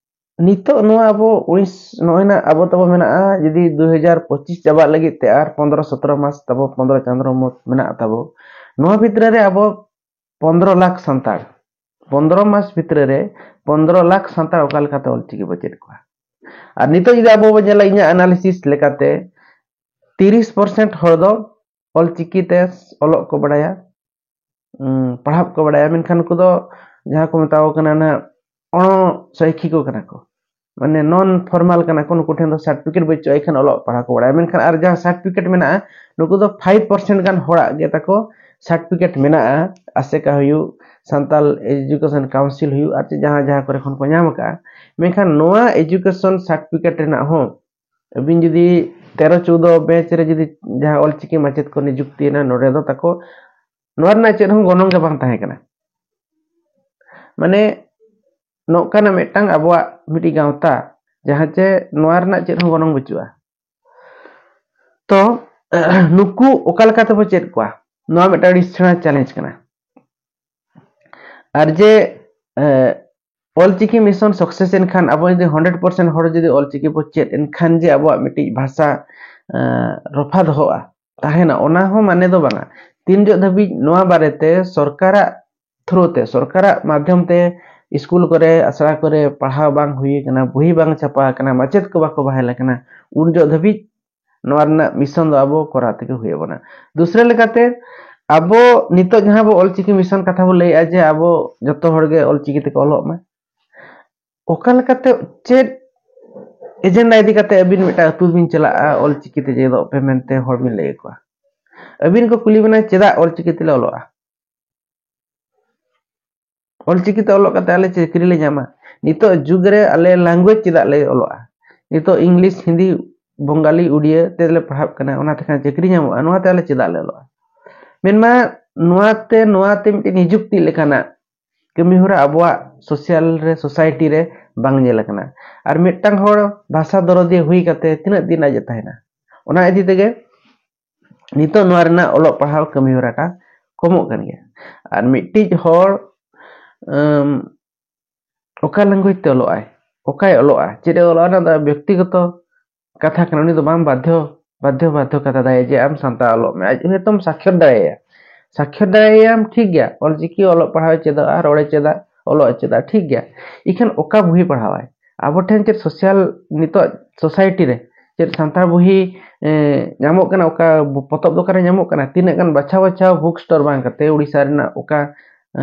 ᱱᱤᱛᱚᱜ ᱱᱚᱣᱟ ᱟᱵᱚ ᱩᱱᱤᱥ, ᱱᱚᱜᱼᱚᱭ ᱱᱟᱜ ᱟᱵᱚ ᱛᱟᱵᱚ ᱢᱮᱱᱟᱜᱼᱟ, ᱡᱩᱫᱤ ᱫᱩ ᱦᱟᱡᱟᱨ ᱯᱚᱸᱪᱤᱥ ᱪᱟᱵᱟᱜ ᱞᱟᱹᱜᱤᱫ ᱛᱮ ᱟᱨ ᱯᱚᱱᱫᱽᱨᱚ ᱥᱚᱛᱨᱚ ᱢᱟᱥ ᱛᱟᱵᱚ, ᱯᱚᱱᱫᱽᱨᱚ ᱪᱟᱸᱫᱳ ᱢᱚᱛ ᱢᱮᱱᱟᱜ ᱛᱟᱵᱚ, ᱱᱚᱣᱟ ᱵᱷᱤᱛᱨᱤ ᱨᱮ ᱟᱵᱚ ᱯᱚᱱᱫᱽᱨᱚ ᱞᱟᱠᱷ ᱥᱟᱱᱛᱟᱲ, ᱯᱚᱱᱫᱽᱨᱚ ᱢᱟᱥ ᱵᱷᱤᱛᱨᱤ ᱨᱮ ᱯᱚᱱᱫᱽᱨᱚ ᱞᱟᱠᱷ ᱥᱟᱱᱛᱟᱲ ᱚᱠᱟ ᱞᱮᱠᱟᱛᱮ ᱚᱞᱪᱤᱠᱤ ᱵᱚ ᱪᱮᱫ ᱠᱚᱣᱟ? ᱟᱨ ᱱᱤᱛᱚᱜ ᱡᱩᱫᱤ ᱟᱵᱚ ᱵᱚ ᱧᱮᱞᱟ, ᱤᱧᱟᱹᱜ ᱮᱱᱟᱞᱤᱥᱤᱥ ᱞᱮᱠᱟᱛᱮ ᱛᱤᱨᱤᱥ ᱯᱟᱨᱥᱮᱱᱴ ᱦᱚᱲ ᱫᱚ ᱚᱞᱪᱤᱠᱤ ᱛᱮ ᱚᱞᱚᱜ ᱠᱚ ᱵᱟᱲᱟᱭᱟ, ᱩᱸ, ᱯᱟᱲᱦᱟᱜ ᱠᱚ ᱵᱟᱲᱟᱭᱟ, ᱢᱮᱱᱠᱷᱟᱱ ᱩᱱᱠᱩ ᱫᱚ ᱡᱟᱦᱟᱸ ᱠᱚ ᱢᱮᱛᱟ ᱠᱚ ᱠᱟᱱᱟ ᱱᱟᱜ ᱚᱬᱚ ᱥᱚᱭᱠᱷᱤ ᱠᱚ ᱠᱟᱱᱟ ᱠᱚ, ᱢᱟᱱᱮ ᱱᱚᱱ ᱯᱷᱚᱨᱢᱟᱞ ᱠᱟᱱᱟ ᱠᱚ, ᱱᱩᱠᱩ ᱴᱷᱮᱱ ᱫᱚ ᱥᱟᱨᱴᱤᱯᱷᱤᱠᱮᱴ ᱵᱟᱹᱪᱩᱜᱼᱟ, ᱮᱱᱠᱷᱟᱱ ᱚᱞᱚᱜ ᱯᱟᱲᱦᱟᱜ ᱠᱚ ᱵᱟᱲᱟᱭᱟ᱾ ᱢᱮᱱᱠᱷᱟᱱ ᱟᱨ ᱡᱟᱦᱟᱸ ᱥᱟᱨᱴᱤᱯᱷᱤᱠᱮᱴ ᱢᱮᱱᱟᱜᱼᱟ, ᱱᱩᱠᱩ ᱫᱚ ᱯᱷᱟᱭᱤᱵᱷ ᱯᱟᱨᱥᱮᱱᱴ ᱜᱟᱱ ᱦᱚᱲᱟᱜ ᱜᱮ ᱛᱟᱠᱚ ᱥᱟᱨᱴᱤᱯᱷᱤᱠᱮᱴ ᱢᱮᱱᱟᱜᱼᱟ, ᱟᱥᱮᱠᱟ ᱦᱩᱭᱩᱜ, ᱥᱟᱱᱛᱟᱞ ᱮᱡᱩᱠᱮᱥᱚᱱ ᱠᱟᱣᱩᱱᱥᱤᱞ ᱦᱩᱭᱩᱜ, ᱟᱨ ᱪᱮᱫ ᱡᱟᱦᱟᱸ ᱡᱟᱦᱟᱸ ᱠᱚᱨᱮ ᱠᱷᱚᱱ ᱠᱚ ᱧᱟᱢ ᱟᱠᱟᱫᱼᱟ᱾ ᱢᱮᱱᱠᱷᱟᱱ ᱱᱚᱣᱟ ᱮᱡᱩᱠᱮᱥᱚᱱ ᱥᱟᱨᱴᱤᱯᱷᱤᱠᱮᱴ ᱨᱮᱱᱟᱜ ᱦᱚᱸ ᱟᱹᱵᱤᱱ ᱡᱩᱫᱤ ᱛᱮᱨᱚ ᱪᱳᱫᱚ ᱵᱮᱪ ᱨᱮ ᱡᱩᱫᱤ ᱡᱟᱦᱟᱸ ᱚᱞᱪᱤᱠᱤ ᱢᱟᱪᱮᱫ ᱠᱚ ᱱᱤᱡᱩᱠᱛᱤᱭᱮᱱᱟ, ᱱᱚᱰᱮ ᱫᱚ ᱛᱟᱠᱚ ᱱᱚᱣᱟ ᱨᱮᱱᱟᱜ ᱪᱮᱫ ᱦᱚᱸ ᱜᱚᱱᱚᱝ ᱜᱮ ᱵᱟᱝ ᱛᱟᱦᱮᱸ ᱠᱟᱱᱟ᱾ ᱢᱟᱱᱮ ᱱᱚᱝᱠᱟᱱᱟᱜ ᱢᱤᱫᱴᱟᱝ ᱟᱵᱚᱣᱟᱜ ᱢᱤᱫᱴᱤᱡ ᱜᱟᱶᱛᱟ, ᱡᱟᱦᱟᱸ ᱪᱮ ᱱᱚᱣᱟ ᱨᱮᱱᱟᱜ ᱪᱮᱫ ᱦᱚᱸ ᱜᱚᱱᱚᱝ ᱵᱟᱹᱪᱩᱜᱼᱟ᱾ ᱛᱚ ᱱᱩᱠᱩ ᱚᱠᱟ ᱞᱮᱠᱟ ᱛᱮᱵᱚ ᱪᱮᱫ ᱠᱚᱣᱟ, ᱱᱚᱣᱟ ᱢᱤᱫᱴᱟᱝ ᱟᱹᱰᱤ ᱥᱮᱬᱟ ᱪᱮᱞᱮᱧᱡᱽ ᱠᱟᱱᱟ᱾ ᱟᱨ ᱡᱮ ᱚᱞᱪᱤᱠᱤ ᱢᱤᱥᱚᱱ ᱥᱟᱠᱥᱮᱥ ᱮᱱᱠᱷᱟᱱ, ᱟᱵᱚ ᱡᱩᱫᱤ ᱦᱟᱱᱰᱨᱮᱰ ᱯᱟᱨᱥᱮᱱᱴ ᱦᱚᱲ ᱡᱩᱫᱤ ᱚᱞᱪᱤᱠᱤ ᱵᱚ ᱪᱮᱫ ᱮᱱᱠᱷᱟᱱ ᱡᱮ ᱟᱵᱚᱣᱟᱜ ᱢᱤᱫᱴᱤᱡ ᱵᱷᱟᱥᱟ ᱨᱚᱯᱷᱟ ᱫᱚᱦᱚᱜᱼᱟ, ᱛᱟᱦᱮᱱᱟ, ᱚᱱᱟ ᱦᱚᱸ ᱢᱟᱱᱮ ᱫᱚ ᱵᱟᱝᱟ᱾ ᱛᱤᱱ ᱡᱚᱜ ᱫᱷᱟᱹᱵᱤᱡ ᱱᱚᱣᱟ ᱵᱟᱨᱮᱛᱮ ᱥᱚᱨᱠᱟᱨᱟᱜ ᱛᱷᱨᱩ ᱛᱮ, ᱥᱚᱨᱠᱟᱨᱟᱜ ᱢᱟᱫᱽᱫᱷᱚᱢ ᱛᱮ ᱥᱠᱩᱞ ᱠᱚᱨᱮ, ᱟᱥᱲᱟ ᱠᱚᱨᱮ ᱯᱟᱲᱦᱟᱣ ᱵᱟᱝ ᱦᱩᱭ ᱟᱠᱟᱱᱟ, ᱵᱚᱦᱤ ᱵᱟᱝ ᱪᱷᱟᱯᱟ ᱟᱠᱟᱱᱟ, ᱢᱟᱪᱮᱫ ᱠᱚ ᱵᱟᱠᱚ ᱵᱟᱦᱟᱞ ᱟᱠᱟᱱᱟ, ᱩᱱ ᱡᱚᱜ ᱫᱷᱟᱹᱵᱤᱡ ᱱᱚᱣᱟ ᱨᱮᱱᱟᱜ ᱢᱤᱥᱚᱱ ᱫᱚ ᱟᱵᱚ ᱠᱚᱨᱟᱣ ᱛᱮᱜᱮ ᱦᱩᱭ ᱟᱵᱚᱱᱟ᱾ ᱫᱩᱥᱨᱟ ᱞᱮᱠᱟᱛᱮ, ᱟᱵᱚ ᱱᱤᱛᱚᱜ ᱡᱟᱦᱟᱸ ᱵᱚ ᱚᱞᱪᱤᱠᱤ ᱢᱤᱥᱚᱱ ᱠᱟᱛᱷᱟ ᱵᱚ ᱞᱟᱹᱭᱮᱫᱼᱟ ᱡᱮ ᱟᱵᱚ ᱡᱚᱛᱚ ᱦᱚᱲ ᱜᱮ ᱚᱞᱪᱤᱠᱤ ᱛᱮᱠᱚ ᱚᱞᱚᱜ ᱢᱟ, ᱚᱠᱟ ᱞᱮᱠᱟᱛᱮ, ᱪᱮᱫ ᱮᱡᱮᱱᱰᱟ ᱤᱫᱤ ᱠᱟᱛᱮ ᱟᱹᱵᱤᱱ ᱢᱤᱫᱴᱟᱝ ᱟᱹᱛᱩ ᱵᱤᱱ ᱪᱟᱞᱟᱜᱼᱟ, ᱚᱞᱪᱤᱠᱤ ᱛᱮ ᱪᱮᱫᱚᱜ ᱯᱮ ᱢᱮᱱᱛᱮ ᱦᱚᱲ ᱵᱤᱱ ᱞᱟᱹᱭ ᱟᱠᱚᱣᱟ? ᱟᱹᱵᱤᱱ ᱠᱚ ᱠᱩᱞᱤ ᱵᱤᱱᱟ, ᱪᱮᱫᱟᱜ ᱚᱞᱪᱤᱠᱤ ᱛᱮᱞᱮ ᱚᱞᱚᱜᱼᱟ? ᱚᱞᱪᱤᱠᱤ ᱛᱮ ᱚᱞᱚᱜ ᱠᱟᱛᱮ ᱟᱞᱮ ᱪᱟᱹᱠᱨᱤ ᱞᱮ ᱧᱟᱢᱟ? ᱱᱤᱛᱚᱜ ᱡᱩᱜᱽ ᱨᱮ ᱟᱞᱮ ᱞᱮᱝᱜᱩᱭᱮᱡᱽ ᱪᱮᱫᱟᱜ ᱞᱮ ᱚᱞᱚᱜᱼᱟ? ᱱᱤᱛᱚᱜ ᱤᱝᱞᱤᱥ, ᱦᱤᱱᱫᱤ, ᱵᱚᱝᱜᱟᱞᱤ, ᱩᱰᱤᱭᱟᱹ ᱛᱮᱞᱮ ᱯᱟᱲᱦᱟᱜ ᱠᱟᱱᱟ, ᱚᱱᱟ ᱛᱮᱠᱷᱟᱱ ᱪᱟᱹᱠᱨᱤ ᱧᱟᱢᱚᱜᱼᱟ, ᱱᱚᱣᱟ ᱛᱮ ᱟᱞᱮ ᱪᱮᱫᱟᱜ ᱞᱮ ᱚᱞᱚᱜᱼᱟ? ᱢᱮᱱᱢᱟ ᱱᱚᱣᱟ ᱛᱮ, ᱱᱚᱣᱟ ᱛᱮ ᱢᱤᱫᱴᱮᱱ ᱱᱤᱡᱩᱠᱛᱤ ᱞᱮᱠᱟᱱᱟᱜ ᱠᱟᱹᱢᱤ ᱦᱚᱨᱟ ᱟᱵᱚᱣᱟᱜ ᱥᱳᱥᱟᱞ ᱨᱮ, ᱥᱳᱥᱟᱭᱴᱤ ᱨᱮ ᱵᱟᱝ ᱧᱮᱞ ᱟᱠᱟᱱᱟ᱾ ᱟᱨ ᱢᱤᱫᱴᱟᱝ ᱦᱚᱲ ᱵᱷᱟᱥᱟ ᱫᱚᱨᱚᱫᱤᱭᱟᱹ ᱦᱩᱭ ᱠᱟᱛᱮ ᱛᱤᱱᱟᱹᱜ ᱫᱤᱱ ᱟᱡ ᱮ ᱛᱟᱦᱮᱱᱟ? ᱚᱱᱟ ᱤᱫᱤ ᱛᱮᱜᱮ ᱱᱤᱛᱚᱜ ᱱᱚᱣᱟ ᱨᱮᱱᱟᱜ ᱚᱞᱚᱜ ᱯᱟᱲᱦᱟᱣ ᱠᱟᱹᱢᱤ ᱦᱚᱨᱟ ᱴᱟ ᱠᱚᱢᱚᱜ ᱠᱟᱱ ᱜᱮᱭᱟ᱾ ᱟᱨ ᱢᱤᱫᱴᱤᱡ ᱦᱚᱲ ᱟᱢ, ᱚᱠᱟ ᱞᱮᱝᱜᱩᱭᱮᱡᱽ ᱛᱮ ᱚᱞᱚᱜ ᱟᱭ, ᱚᱠᱟᱭ ᱚᱞᱚᱜᱼᱟ, ᱪᱮᱫ ᱮ ᱚᱞᱚᱜᱼᱟ, ᱚᱱᱟ ᱫᱚ ᱵᱮᱠᱛᱤᱜᱚᱛᱚ ᱠᱟᱛᱷᱟ ᱠᱟᱱᱟ᱾ ᱩᱱᱤ ᱫᱚ ᱵᱟᱝ ᱵᱟᱫᱽᱫᱷᱚ, ᱵᱟᱫᱽᱫᱷᱚ, ᱵᱟᱫᱽᱫᱷᱚ ᱠᱟᱛᱷᱟ ᱫᱟᱭ ᱡᱮ ᱟᱢ ᱥᱟᱱᱛᱟᱲ ᱚᱞᱚᱜ ᱢᱮ᱾ ᱟᱡ ᱦᱚᱭᱛᱚᱢ ᱥᱟᱠᱷᱭᱟᱛ ᱫᱟᱲᱮᱭᱟᱭᱟ, ᱥᱟᱠᱷᱭᱟᱛ ᱫᱟᱲᱮᱭᱟᱭᱟᱢ, ᱴᱷᱤᱠ ᱜᱮᱭᱟ, ᱚᱞᱪᱤᱠᱤ ᱚᱞᱚᱜ ᱯᱟᱲᱦᱟᱣ ᱮ ᱪᱮᱫᱟ, ᱨᱚᱲ ᱮ ᱪᱮᱫᱟ, ᱚᱞᱚᱜ ᱮ ᱪᱮᱫᱟ, ᱴᱷᱤᱠ ᱜᱮᱭᱟ᱾ ᱤᱠᱷᱟᱹᱱ ᱚᱠᱟ ᱵᱳᱭ ᱯᱟᱲᱦᱟᱣᱟᱭ? ᱟᱵᱚ ᱴᱷᱮᱱ ᱪᱮᱫ ᱥᱳᱥᱟᱞ, ᱱᱤᱛᱚᱜ ᱥᱳᱥᱟᱭᱴᱤ ᱨᱮ ᱪᱮᱫ ᱥᱟᱱᱛᱟᱲ ᱵᱳᱭ ᱮ, ᱧᱟᱢᱚᱜ ᱠᱟᱱᱟ, ᱚᱠᱟ ᱵᱚ-, ᱯᱚᱛᱚᱵ ᱫᱚᱠᱟᱱ ᱨᱮ ᱧᱟᱢᱚᱜ ᱠᱟᱱᱟ? ᱛᱤᱱᱟᱹᱜ ᱜᱟᱱ ᱵᱟᱪᱷᱟᱣ ᱵᱟᱪᱷᱟᱣ ᱵᱩᱠ ᱥᱴᱳᱨ ᱵᱟᱝ ᱠᱟᱛᱮ ᱩᱲᱤᱥᱥᱟ ᱨᱮᱱᱟᱜ ᱚᱠᱟ ᱮ,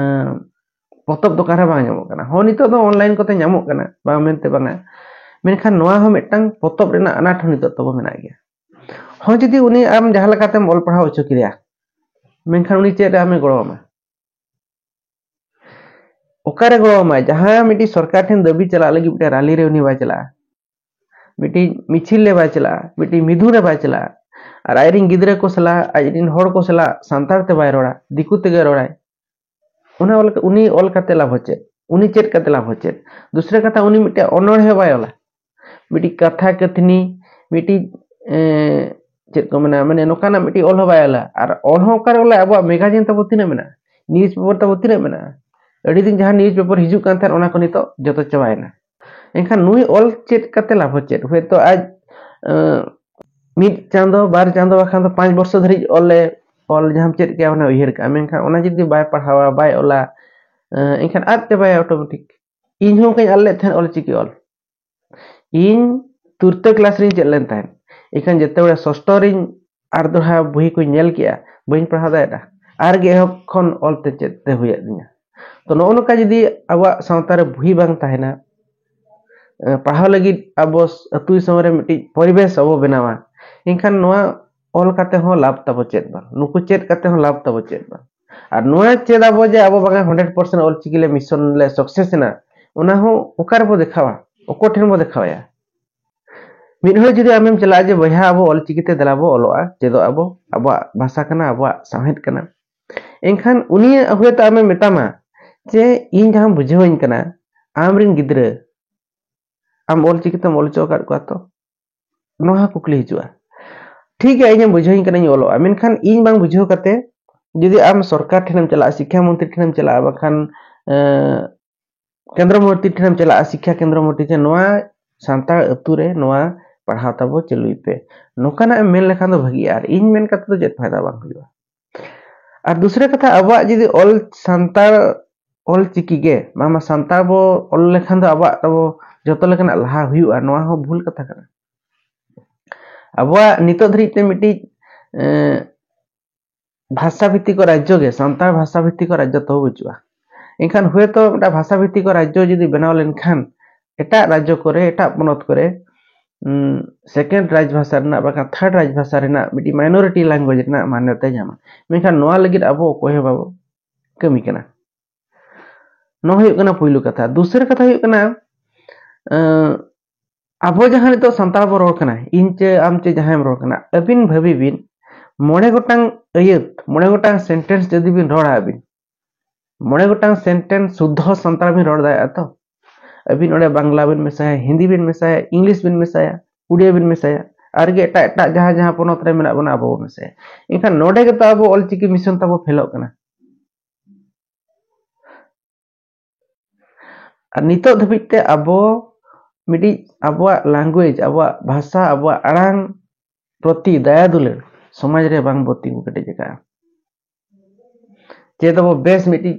ᱯᱚᱛᱚᱵ ᱫᱚᱠᱟᱱ ᱨᱮ ᱵᱟᱝ ᱧᱟᱢᱚᱜ ᱠᱟᱱᱟ᱾ ᱦᱚᱸ, ᱱᱤᱛᱚᱜ ᱫᱚ ᱚᱱᱞᱟᱭᱤᱱ ᱠᱚᱛᱮ ᱧᱟᱢᱚᱜ ᱠᱟᱱᱟ, ᱵᱟᱝ ᱢᱮᱱᱛᱮ ᱵᱟᱝᱟ᱾ ᱢᱮᱱᱠᱷᱟᱱ ᱱᱚᱣᱟ ᱦᱚᱸ ᱢᱤᱫᱴᱟᱝ ᱯᱚᱛᱚᱵ ᱨᱮᱱᱟᱜ ᱟᱱᱟᱴ ᱦᱚᱸ ᱱᱤᱛᱚᱜ ᱛᱟᱵᱚ ᱢᱮᱱᱟᱜ ᱜᱮᱭᱟ᱾ ᱦᱚᱸ, ᱡᱩᱫᱤ ᱩᱱᱤ ᱟᱢ ᱡᱟᱦᱟᱸ ᱞᱮᱠᱟᱛᱮᱢ ᱚᱞ ᱯᱟᱲᱦᱟᱣ ᱦᱚᱪᱚ ᱠᱮᱫᱮᱭᱟ, ᱢᱮᱱᱠᱷᱟᱱ ᱩᱱᱤ ᱪᱮᱫ ᱨᱮ ᱟᱢᱮ ᱜᱚᱲᱚ ᱟᱢᱟ? ᱚᱠᱟᱨᱮ ᱜᱚᱲᱚ ᱟᱢᱟᱭ? ᱡᱟᱦᱟᱸ ᱢᱤᱫᱴᱤᱡ ᱥᱚᱨᱠᱟᱨ ᱴᱷᱮᱱ ᱫᱟᱹᱵᱤ ᱪᱟᱞᱟᱜ ᱞᱟᱹᱜᱤᱫ ᱢᱤᱫᱴᱮᱱ ᱨᱟᱞᱤ ᱨᱮ ᱩᱱᱤ ᱵᱟᱭ ᱪᱟᱞᱟᱜᱼᱟ᱾ ᱢᱤᱫᱴᱤᱡ ᱢᱤᱪᱷᱤᱞ ᱨᱮ ᱵᱟᱭ ᱪᱟᱞᱟᱜᱼᱟ, ᱢᱤᱫᱴᱤᱡ ᱢᱤᱫᱩᱱ ᱨᱮ ᱵᱟᱭ ᱪᱟᱞᱟᱜᱼᱟ, ᱟᱨ ᱟᱡᱨᱮᱱ ᱜᱤᱫᱽᱨᱟᱹ ᱠᱚ ᱥᱟᱞᱟᱜ, ᱟᱡᱨᱮᱱ ᱦᱚᱲ ᱠᱚ ᱥᱟᱞᱟᱜ ᱥᱟᱱᱛᱟᱲ ᱛᱮ ᱵᱟᱭ ᱨᱚᱲᱟ, ᱫᱤᱠᱩ ᱛᱮᱜᱮ ᱨᱚᱲᱟᱭ, ᱚᱱᱟ ᱚᱞ, ᱩᱱᱤ ᱚᱞ ᱠᱟᱛᱮ ᱞᱟᱵᱷ ᱦᱚᱸ ᱪᱮᱫ? ᱩᱱᱤ ᱪᱮᱫ ᱠᱟᱛᱮ ᱞᱟᱵᱷ ᱦᱚᱸ ᱪᱮᱫ? ᱫᱩᱥᱨᱟ ᱠᱟᱛᱷᱟ, ᱩᱱᱤ ᱢᱤᱫᱴᱮᱱ ᱚᱱᱚᱬᱦᱮ ᱵᱟᱭ ᱚᱞᱟ, ᱢᱤᱫᱴᱤᱡ ᱠᱟᱛᱷᱟ ᱠᱟᱹᱛᱷᱱᱤ, ᱢᱤᱫᱴᱤᱡ, ᱮ, ᱪᱮᱫ ᱠᱚ ᱢᱮᱱᱟ, ᱢᱟᱱᱮ ᱱᱚᱝᱠᱟᱱᱟᱜ ᱢᱤᱫᱴᱤᱡ ᱚᱞ ᱦᱚᱸ ᱵᱟᱭ ᱚᱞᱟ᱾ ᱟᱨ ᱚᱞ ᱦᱚᱸ ᱚᱠᱟᱨᱮ ᱚᱞᱟ? ᱟᱵᱚᱣᱟᱜ ᱢᱮᱜᱟᱡᱤᱱ ᱛᱟᱵᱚ ᱛᱤᱱᱟᱹᱜ ᱢᱮᱱᱟᱜᱼᱟ, ᱱᱤᱭᱩᱡᱽ ᱯᱮᱯᱟᱨ ᱛᱟᱵᱚ ᱛᱤᱱᱟᱹᱜ ᱢᱮᱱᱟᱜᱼᱟ? ᱟᱹᱰᱤ ᱫᱤᱱ ᱡᱟᱦᱟᱸ ᱱᱤᱭᱩᱡᱽ ᱯᱮᱯᱟᱨ ᱦᱤᱡᱩᱜ ᱠᱟᱱ ᱛᱟᱦᱮᱸᱫ, ᱚᱱᱟ ᱠᱚ ᱱᱤᱛᱚᱜ ᱡᱚᱛᱚ ᱪᱟᱵᱟᱭᱮᱱᱟ᱾ ᱮᱱᱠᱷᱟᱱ ᱱᱩᱭ ᱚᱞ ᱪᱮᱫ ᱠᱟᱛᱮ ᱞᱟᱵᱷ ᱦᱚᱸ ᱪᱮᱫ? ᱦᱚᱭᱛᱳ ᱟᱡ, ᱮ, ᱢᱤᱫ ᱪᱟᱸᱫᱚ, ᱵᱟᱨ ᱪᱟᱸᱫᱚ, ᱵᱟᱠᱷᱟᱱ ᱫᱚ ᱯᱟᱸᱪ ᱵᱚᱨᱥᱚ ᱫᱷᱟᱹᱨᱤᱡ ᱚᱞᱮ, ᱚᱞ ᱡᱟᱦᱟᱸᱢ ᱪᱮᱫ ᱠᱮᱜᱼᱟ, ᱚᱱᱟ ᱩᱭᱦᱟᱹᱨ ᱠᱟᱜᱼᱟ᱾ ᱢᱮᱱᱠᱷᱟᱱ ᱚᱱᱟ ᱡᱩᱫᱤ ᱵᱟᱭ ᱯᱟᱲᱦᱟᱣᱟ, ᱵᱟᱭ ᱚᱞᱟ, ᱮ, ᱮᱱᱠᱷᱟᱱ ᱟᱫ ᱪᱟᱵᱟᱭᱟ ᱚᱴᱳᱢᱮᱴᱤᱠ᱾ ᱤᱧ ᱦᱚᱸ ᱚᱱᱠᱟᱧ ᱟᱫ ᱞᱮᱫ ᱛᱟᱦᱮᱸᱫ ᱚᱞᱪᱤᱠᱤ ᱚᱞ᱾ ᱤᱧ ᱛᱩᱨᱛᱟᱹ ᱠᱞᱟᱥ ᱨᱤᱧ ᱪᱮᱫ ᱞᱮᱱ ᱛᱟᱦᱮᱸᱫ᱾ ᱮᱱᱠᱷᱟᱱ ᱡᱮᱛᱮ ᱵᱮᱲᱟ ᱥᱚᱥᱴᱚ ᱨᱤᱧ ᱟᱨ ᱫᱚᱲᱦᱟ ᱵᱳᱭ ᱠᱚᱧ ᱧᱮᱞ ᱠᱮᱜᱼᱟ, ᱵᱟᱹᱧ ᱯᱟᱲᱦᱟᱣ ᱫᱟᱲᱮᱭᱟᱜᱼᱟ᱾ ᱟᱨ ᱜᱮ ᱮᱦᱚᱵ ᱠᱷᱚᱱ ᱚᱞ ᱛᱮ ᱪᱮᱫ ᱛᱮ ᱦᱩᱭᱟᱫᱤᱧᱟ᱾ ᱛᱚ, ᱱᱚᱜᱼᱚ ᱱᱚᱝᱠᱟ ᱡᱩᱫᱤ ᱟᱵᱚᱣᱟᱜ ᱥᱟᱶᱛᱟ ᱨᱮ ᱵᱳᱭ ᱵᱟᱝ ᱛᱟᱦᱮᱱᱟ, ᱮ, ᱯᱟᱲᱦᱟᱣ ᱞᱟᱹᱜᱤᱫ ᱟᱵᱚ ᱟᱹᱛᱩ ᱫᱤᱥᱚᱢ ᱨᱮ ᱢᱤᱫᱴᱤᱡ ᱯᱚᱨᱤᱵᱮᱥ ᱟᱵᱚ ᱵᱮᱱᱟᱣᱟ, ᱮᱱᱠᱷᱟᱱ ᱱᱚᱣᱟ ᱚᱞ ᱠᱟᱛᱮ ᱦᱚᱸ ᱞᱟᱵᱷ ᱛᱟᱵᱚ ᱪᱮᱫ ᱵᱟᱝ, ᱱᱩᱠᱩ ᱪᱮᱫ ᱠᱟᱛᱮ ᱦᱚᱸ ᱞᱟᱵᱷ ᱛᱟᱵᱚ ᱪᱮᱫ ᱵᱟᱝ᱾ ᱟᱨ ᱱᱚᱣᱟ ᱪᱮᱫ ᱟᱵᱚ ᱡᱮ ᱟᱵᱚ ᱵᱟᱝᱟ hundred percent ᱚᱞᱪᱤᱠᱤ ᱞᱮ mission ᱞᱮ success ᱮᱱᱟ, ᱚᱱᱟ ᱦᱚᱸ ᱚᱠᱟ ᱨᱮᱵᱚ ᱫᱮᱠᱷᱟᱣᱟ? ᱚᱠᱚᱭ ᱴᱷᱮᱱ ᱵᱚ ᱫᱮᱠᱷᱟᱣᱟᱭᱟ? ᱢᱤᱫ ᱦᱚᱲ ᱡᱩᱫᱤ ᱟᱢᱮᱢ ᱪᱟᱞᱟᱜᱼᱟ ᱡᱮ, "ᱵᱚᱭᱦᱟ, ᱟᱵᱚ ᱚᱞᱪᱤᱠᱤ ᱛᱮ ᱫᱮᱞᱟ ᱵᱚ ᱚᱞᱚᱜᱼᱟ, ᱪᱮᱫᱚᱜ ᱟᱵᱚ, ᱟᱵᱚᱣᱟᱜ ᱵᱷᱟᱥᱟ ᱠᱟᱱᱟ, ᱟᱵᱚᱣᱟᱜ ᱥᱟᱶᱦᱮᱫ ᱠᱟᱱᱟ", ᱮᱱᱠᱷᱟᱱ ᱩᱱᱤ ᱦᱚᱭᱛᱳ ᱟᱢᱮ ᱢᱮᱛᱟᱢᱟ ᱡᱮ, "ᱤᱧ ᱡᱟᱦᱟᱸᱢ ᱵᱩᱡᱷᱟᱹᱣᱟᱹᱧ ᱠᱟᱱᱟ, ᱟᱢᱨᱮᱱ ᱜᱤᱫᱽᱨᱟᱹ ᱟᱢ ᱚᱞᱪᱤᱠᱤ ᱛᱮᱢ ᱚᱞ ᱦᱚᱪᱚ ᱟᱠᱟᱫ ᱠᱚᱣᱟ ᱛᱚ?" ᱱᱚᱣᱟ ᱦᱚᱸ ᱠᱩᱠᱞᱤ ᱦᱤᱡᱩᱜᱼᱟ᱾ ᱴᱷᱤᱠ ᱜᱮᱭᱟ, ᱤᱧᱮᱢ ᱵᱩᱡᱷᱟᱹᱣᱟᱹᱧ ᱠᱟᱱᱟ, ᱤᱧ ᱚᱞᱚᱜᱼᱟ, ᱢᱮᱱᱠᱷᱟᱱ ᱤᱧ ᱵᱟᱝ ᱵᱩᱡᱷᱟᱹᱣ ᱠᱟᱛᱮ ᱡᱩᱫᱤ ᱟᱢ ᱥᱚᱨᱠᱟᱨ ᱴᱷᱮᱱᱮᱢ ᱪᱟᱞᱟᱜᱼᱟ, ᱥᱤᱠᱠᱷᱟ ᱢᱚᱱᱛᱨᱤ ᱴᱷᱮᱱᱮᱢ ᱪᱟᱞᱟᱜᱼᱟ, ᱵᱟᱠᱷᱟᱱ, ᱮᱸ, ᱠᱮᱱᱫᱨᱚ ᱢᱚᱱᱛᱨᱤ ᱴᱷᱮᱱᱮᱢ ᱪᱟᱞᱟᱜᱼᱟ, ᱥᱤᱠᱠᱷᱟ ᱠᱮᱱᱫᱨᱚ ᱢᱚᱱᱛᱨᱤ ᱴᱷᱮᱱ, "ᱱᱚᱣᱟ ᱥᱟᱱᱛᱟᱲ ᱟᱹᱛᱩ ᱨᱮ ᱱᱚᱣᱟ ᱯᱟᱲᱦᱟᱣ ᱛᱟᱵᱚ ᱪᱟᱹᱞᱩᱭ ᱯᱮ", ᱱᱚᱝᱠᱟᱱᱟᱜ ᱮᱢ ᱢᱮᱱ ᱞᱮᱠᱷᱟᱱ ᱫᱚ ᱵᱷᱟᱹᱜᱤᱜᱼᱟ᱾ ᱟᱨ ᱤᱧ ᱢᱮᱱ ᱠᱟᱛᱮ ᱫᱚ ᱪᱮᱫ ᱯᱷᱟᱭᱫᱟ ᱵᱟᱝ ᱦᱩᱭᱩᱜᱼᱟ? ᱟᱨ ᱫᱩᱥᱨᱟ ᱠᱟᱛᱷᱟ, ᱟᱵᱚᱣᱟᱜ ᱡᱩᱫᱤ ᱚᱞ ᱥᱟᱱᱛᱟᱲ ᱚᱞ ᱪᱤᱠᱤ ᱜᱮ ᱵᱟᱝᱢᱟ ᱥᱟᱱᱛᱟᱲ ᱵᱚ ᱚᱞ ᱞᱮᱠᱷᱟᱱ ᱫᱚ ᱟᱵᱚᱣᱟᱜ ᱛᱟᱵᱚ ᱡᱚᱛᱚ ᱞᱮᱠᱟᱱᱟᱜ ᱞᱟᱦᱟ ᱦᱩᱭᱩᱜᱼᱟ, ᱱᱚᱣᱟ ᱦᱚᱸ ᱵᱷᱩᱞ ᱠᱟᱛᱷᱟ ᱠᱟᱱᱟ᱾ ᱟᱵᱚᱣᱟᱜ ᱱᱤᱛᱚᱜ ᱫᱷᱟᱹᱨᱤᱡ ᱛᱮ ᱢᱤᱫᱴᱤᱡ, ᱮᱸ, ᱵᱷᱟᱥᱟ ᱵᱷᱤᱛᱛᱤᱠ ᱨᱟᱡᱽᱡᱚ ᱜᱮ, ᱥᱟᱱᱛᱟᱲ ᱵᱷᱟᱥᱟ ᱵᱷᱤᱛᱛᱤᱠ ᱨᱟᱡᱽᱡᱚ ᱛᱟᱵᱚ ᱵᱟᱹᱪᱩᱜᱼᱟ᱾ ᱮᱱᱠᱷᱟᱱ ᱦᱚᱭᱛᱳ ᱢᱤᱫᱴᱟᱝ ᱵᱷᱟᱥᱟ ᱵᱷᱤᱛᱛᱤᱠ ᱨᱟᱡᱽᱡᱚ ᱡᱩᱫᱤ ᱵᱮᱱᱟᱣ ᱞᱮᱱᱠᱷᱟᱱ, ᱮᱴᱟᱜ ᱨᱟᱡᱽᱡᱚ ᱠᱚᱨᱮ, ᱮᱴᱟᱜ ᱯᱚᱱᱚᱛ ᱠᱚᱨᱮ, ᱩᱸ, second ᱨᱟᱡᱽ ᱵᱷᱟᱥᱟ ᱨᱮᱱᱟᱜ ᱵᱟᱠᱷᱟᱱ third ᱨᱟᱡᱽ ᱵᱷᱟᱥᱟ ᱨᱮᱱᱟᱜ ᱢᱤᱫᱴᱤᱡ minority language ᱨᱮᱱᱟᱜ ᱢᱟᱱᱭᱚᱛᱟᱭ ᱧᱟᱢᱟ᱾ ᱢᱮᱱᱠᱷᱟᱱ ᱱᱚᱣᱟ ᱞᱟᱹᱜᱤᱫ ᱟᱵᱚ ᱚᱠᱚᱭ ᱦᱚᱸ ᱵᱟᱵᱚ ᱠᱟᱹᱢᱤ ᱠᱟᱱᱟ᱾ ᱱᱚᱣᱟ ᱦᱩᱭᱩᱜ ᱠᱟᱱᱟ ᱯᱩᱭᱞᱩ ᱠᱟᱛᱷᱟ᱾ ᱫᱩᱥᱨᱟ ᱠᱟᱛᱷᱟ ᱦᱩᱭᱩᱜ ᱠᱟᱱᱟ, ᱟᱸ, ᱟᱵᱚ ᱡᱟᱦᱟᱸ ᱱᱤᱛᱚᱜ ᱥᱟᱱᱛᱟᱲ ᱵᱚ ᱨᱚᱲ ᱠᱟᱱᱟ, ᱤᱧ ᱪᱮ ᱟᱢ ᱪᱮ ᱡᱟᱦᱟᱸᱭᱮᱢ ᱨᱚᱲ ᱠᱟᱱᱟ, ᱟᱹᱵᱤᱱ ᱵᱷᱟᱹᱵᱤ ᱵᱤᱱ, ᱢᱚᱬᱮ ᱜᱚᱴᱟᱝ ᱟᱹᱭᱟᱹᱛ, ᱢᱚᱬᱮ ᱜᱚᱴᱟᱝ ᱥᱮᱱᱴᱮᱱᱥ ᱡᱩᱫᱤ ᱵᱤᱱ ᱨᱚᱲᱟ ᱟᱹᱵᱤᱱ, ᱢᱚᱬᱮ ᱜᱚᱴᱟᱝ ᱥᱮᱱᱴᱮᱱᱥ ᱥᱩᱫᱽᱫᱷᱚ ᱥᱟᱱᱛᱟᱲ ᱵᱤᱱ ᱨᱚᱲ ᱫᱟᱲᱮᱭᱟᱜᱼᱟ ᱛᱚ? ᱟᱹᱵᱤᱱ ᱚᱸᱰᱮ ᱵᱟᱝᱞᱟ ᱵᱤᱱ ᱢᱮᱥᱟᱭᱟ, ᱦᱤᱱᱫᱤ ᱵᱤᱱ ᱢᱮᱥᱟᱭᱟ, ᱤᱝᱞᱤᱥ ᱵᱤᱱ ᱢᱮᱥᱟᱭᱟ, ᱟᱨ ᱜᱮ ᱮᱴᱟᱜ ᱮᱴᱟᱜ ᱡᱟᱦᱟᱸ ᱡᱟᱦᱟᱸ ᱯᱚᱱᱚᱛ ᱨᱮ ᱢᱮᱱᱟᱜ ᱵᱚᱱᱟ ᱟᱵᱚ ᱵᱚ ᱢᱮᱥᱟᱭᱟ᱾ ᱮᱱᱠᱷᱟᱱ ᱱᱚᱰᱮ ᱜᱮᱛᱚ ᱟᱵᱚ ᱚᱞᱪᱤᱠᱤ ᱢᱤᱥᱚᱱ ᱛᱟᱵᱚ ᱯᱷᱮᱞᱚᱜ ᱠᱟᱱᱟ᱾ ᱟᱨ ᱱᱤᱛᱚᱜ ᱫᱷᱟᱹᱵᱤᱡ ᱛᱮ ᱟᱵᱚ ᱢᱤᱫᱴᱤᱡ ᱟᱵᱚᱣᱟᱜ ᱞᱮᱝᱜᱩᱭᱮᱡᱽ, ᱟᱵᱚᱣᱟᱜ ᱵᱷᱟᱥᱟ, ᱟᱵᱚᱣᱟᱜ ᱟᱲᱟᱝ ᱯᱨᱚᱛᱤ ᱫᱟᱭᱟ ᱫᱩᱞᱟᱹᱲ ᱥᱚᱢᱟᱡᱽ ᱨᱮ ᱵᱟᱝ ᱵᱚ ᱛᱤᱸᱜᱩ ᱠᱮᱴᱮᱡ ᱟᱠᱟᱫᱼᱟ᱾ ᱪᱮᱫ ᱟᱵᱚ ᱵᱮᱥ ᱢᱤᱫᱴᱤᱡ,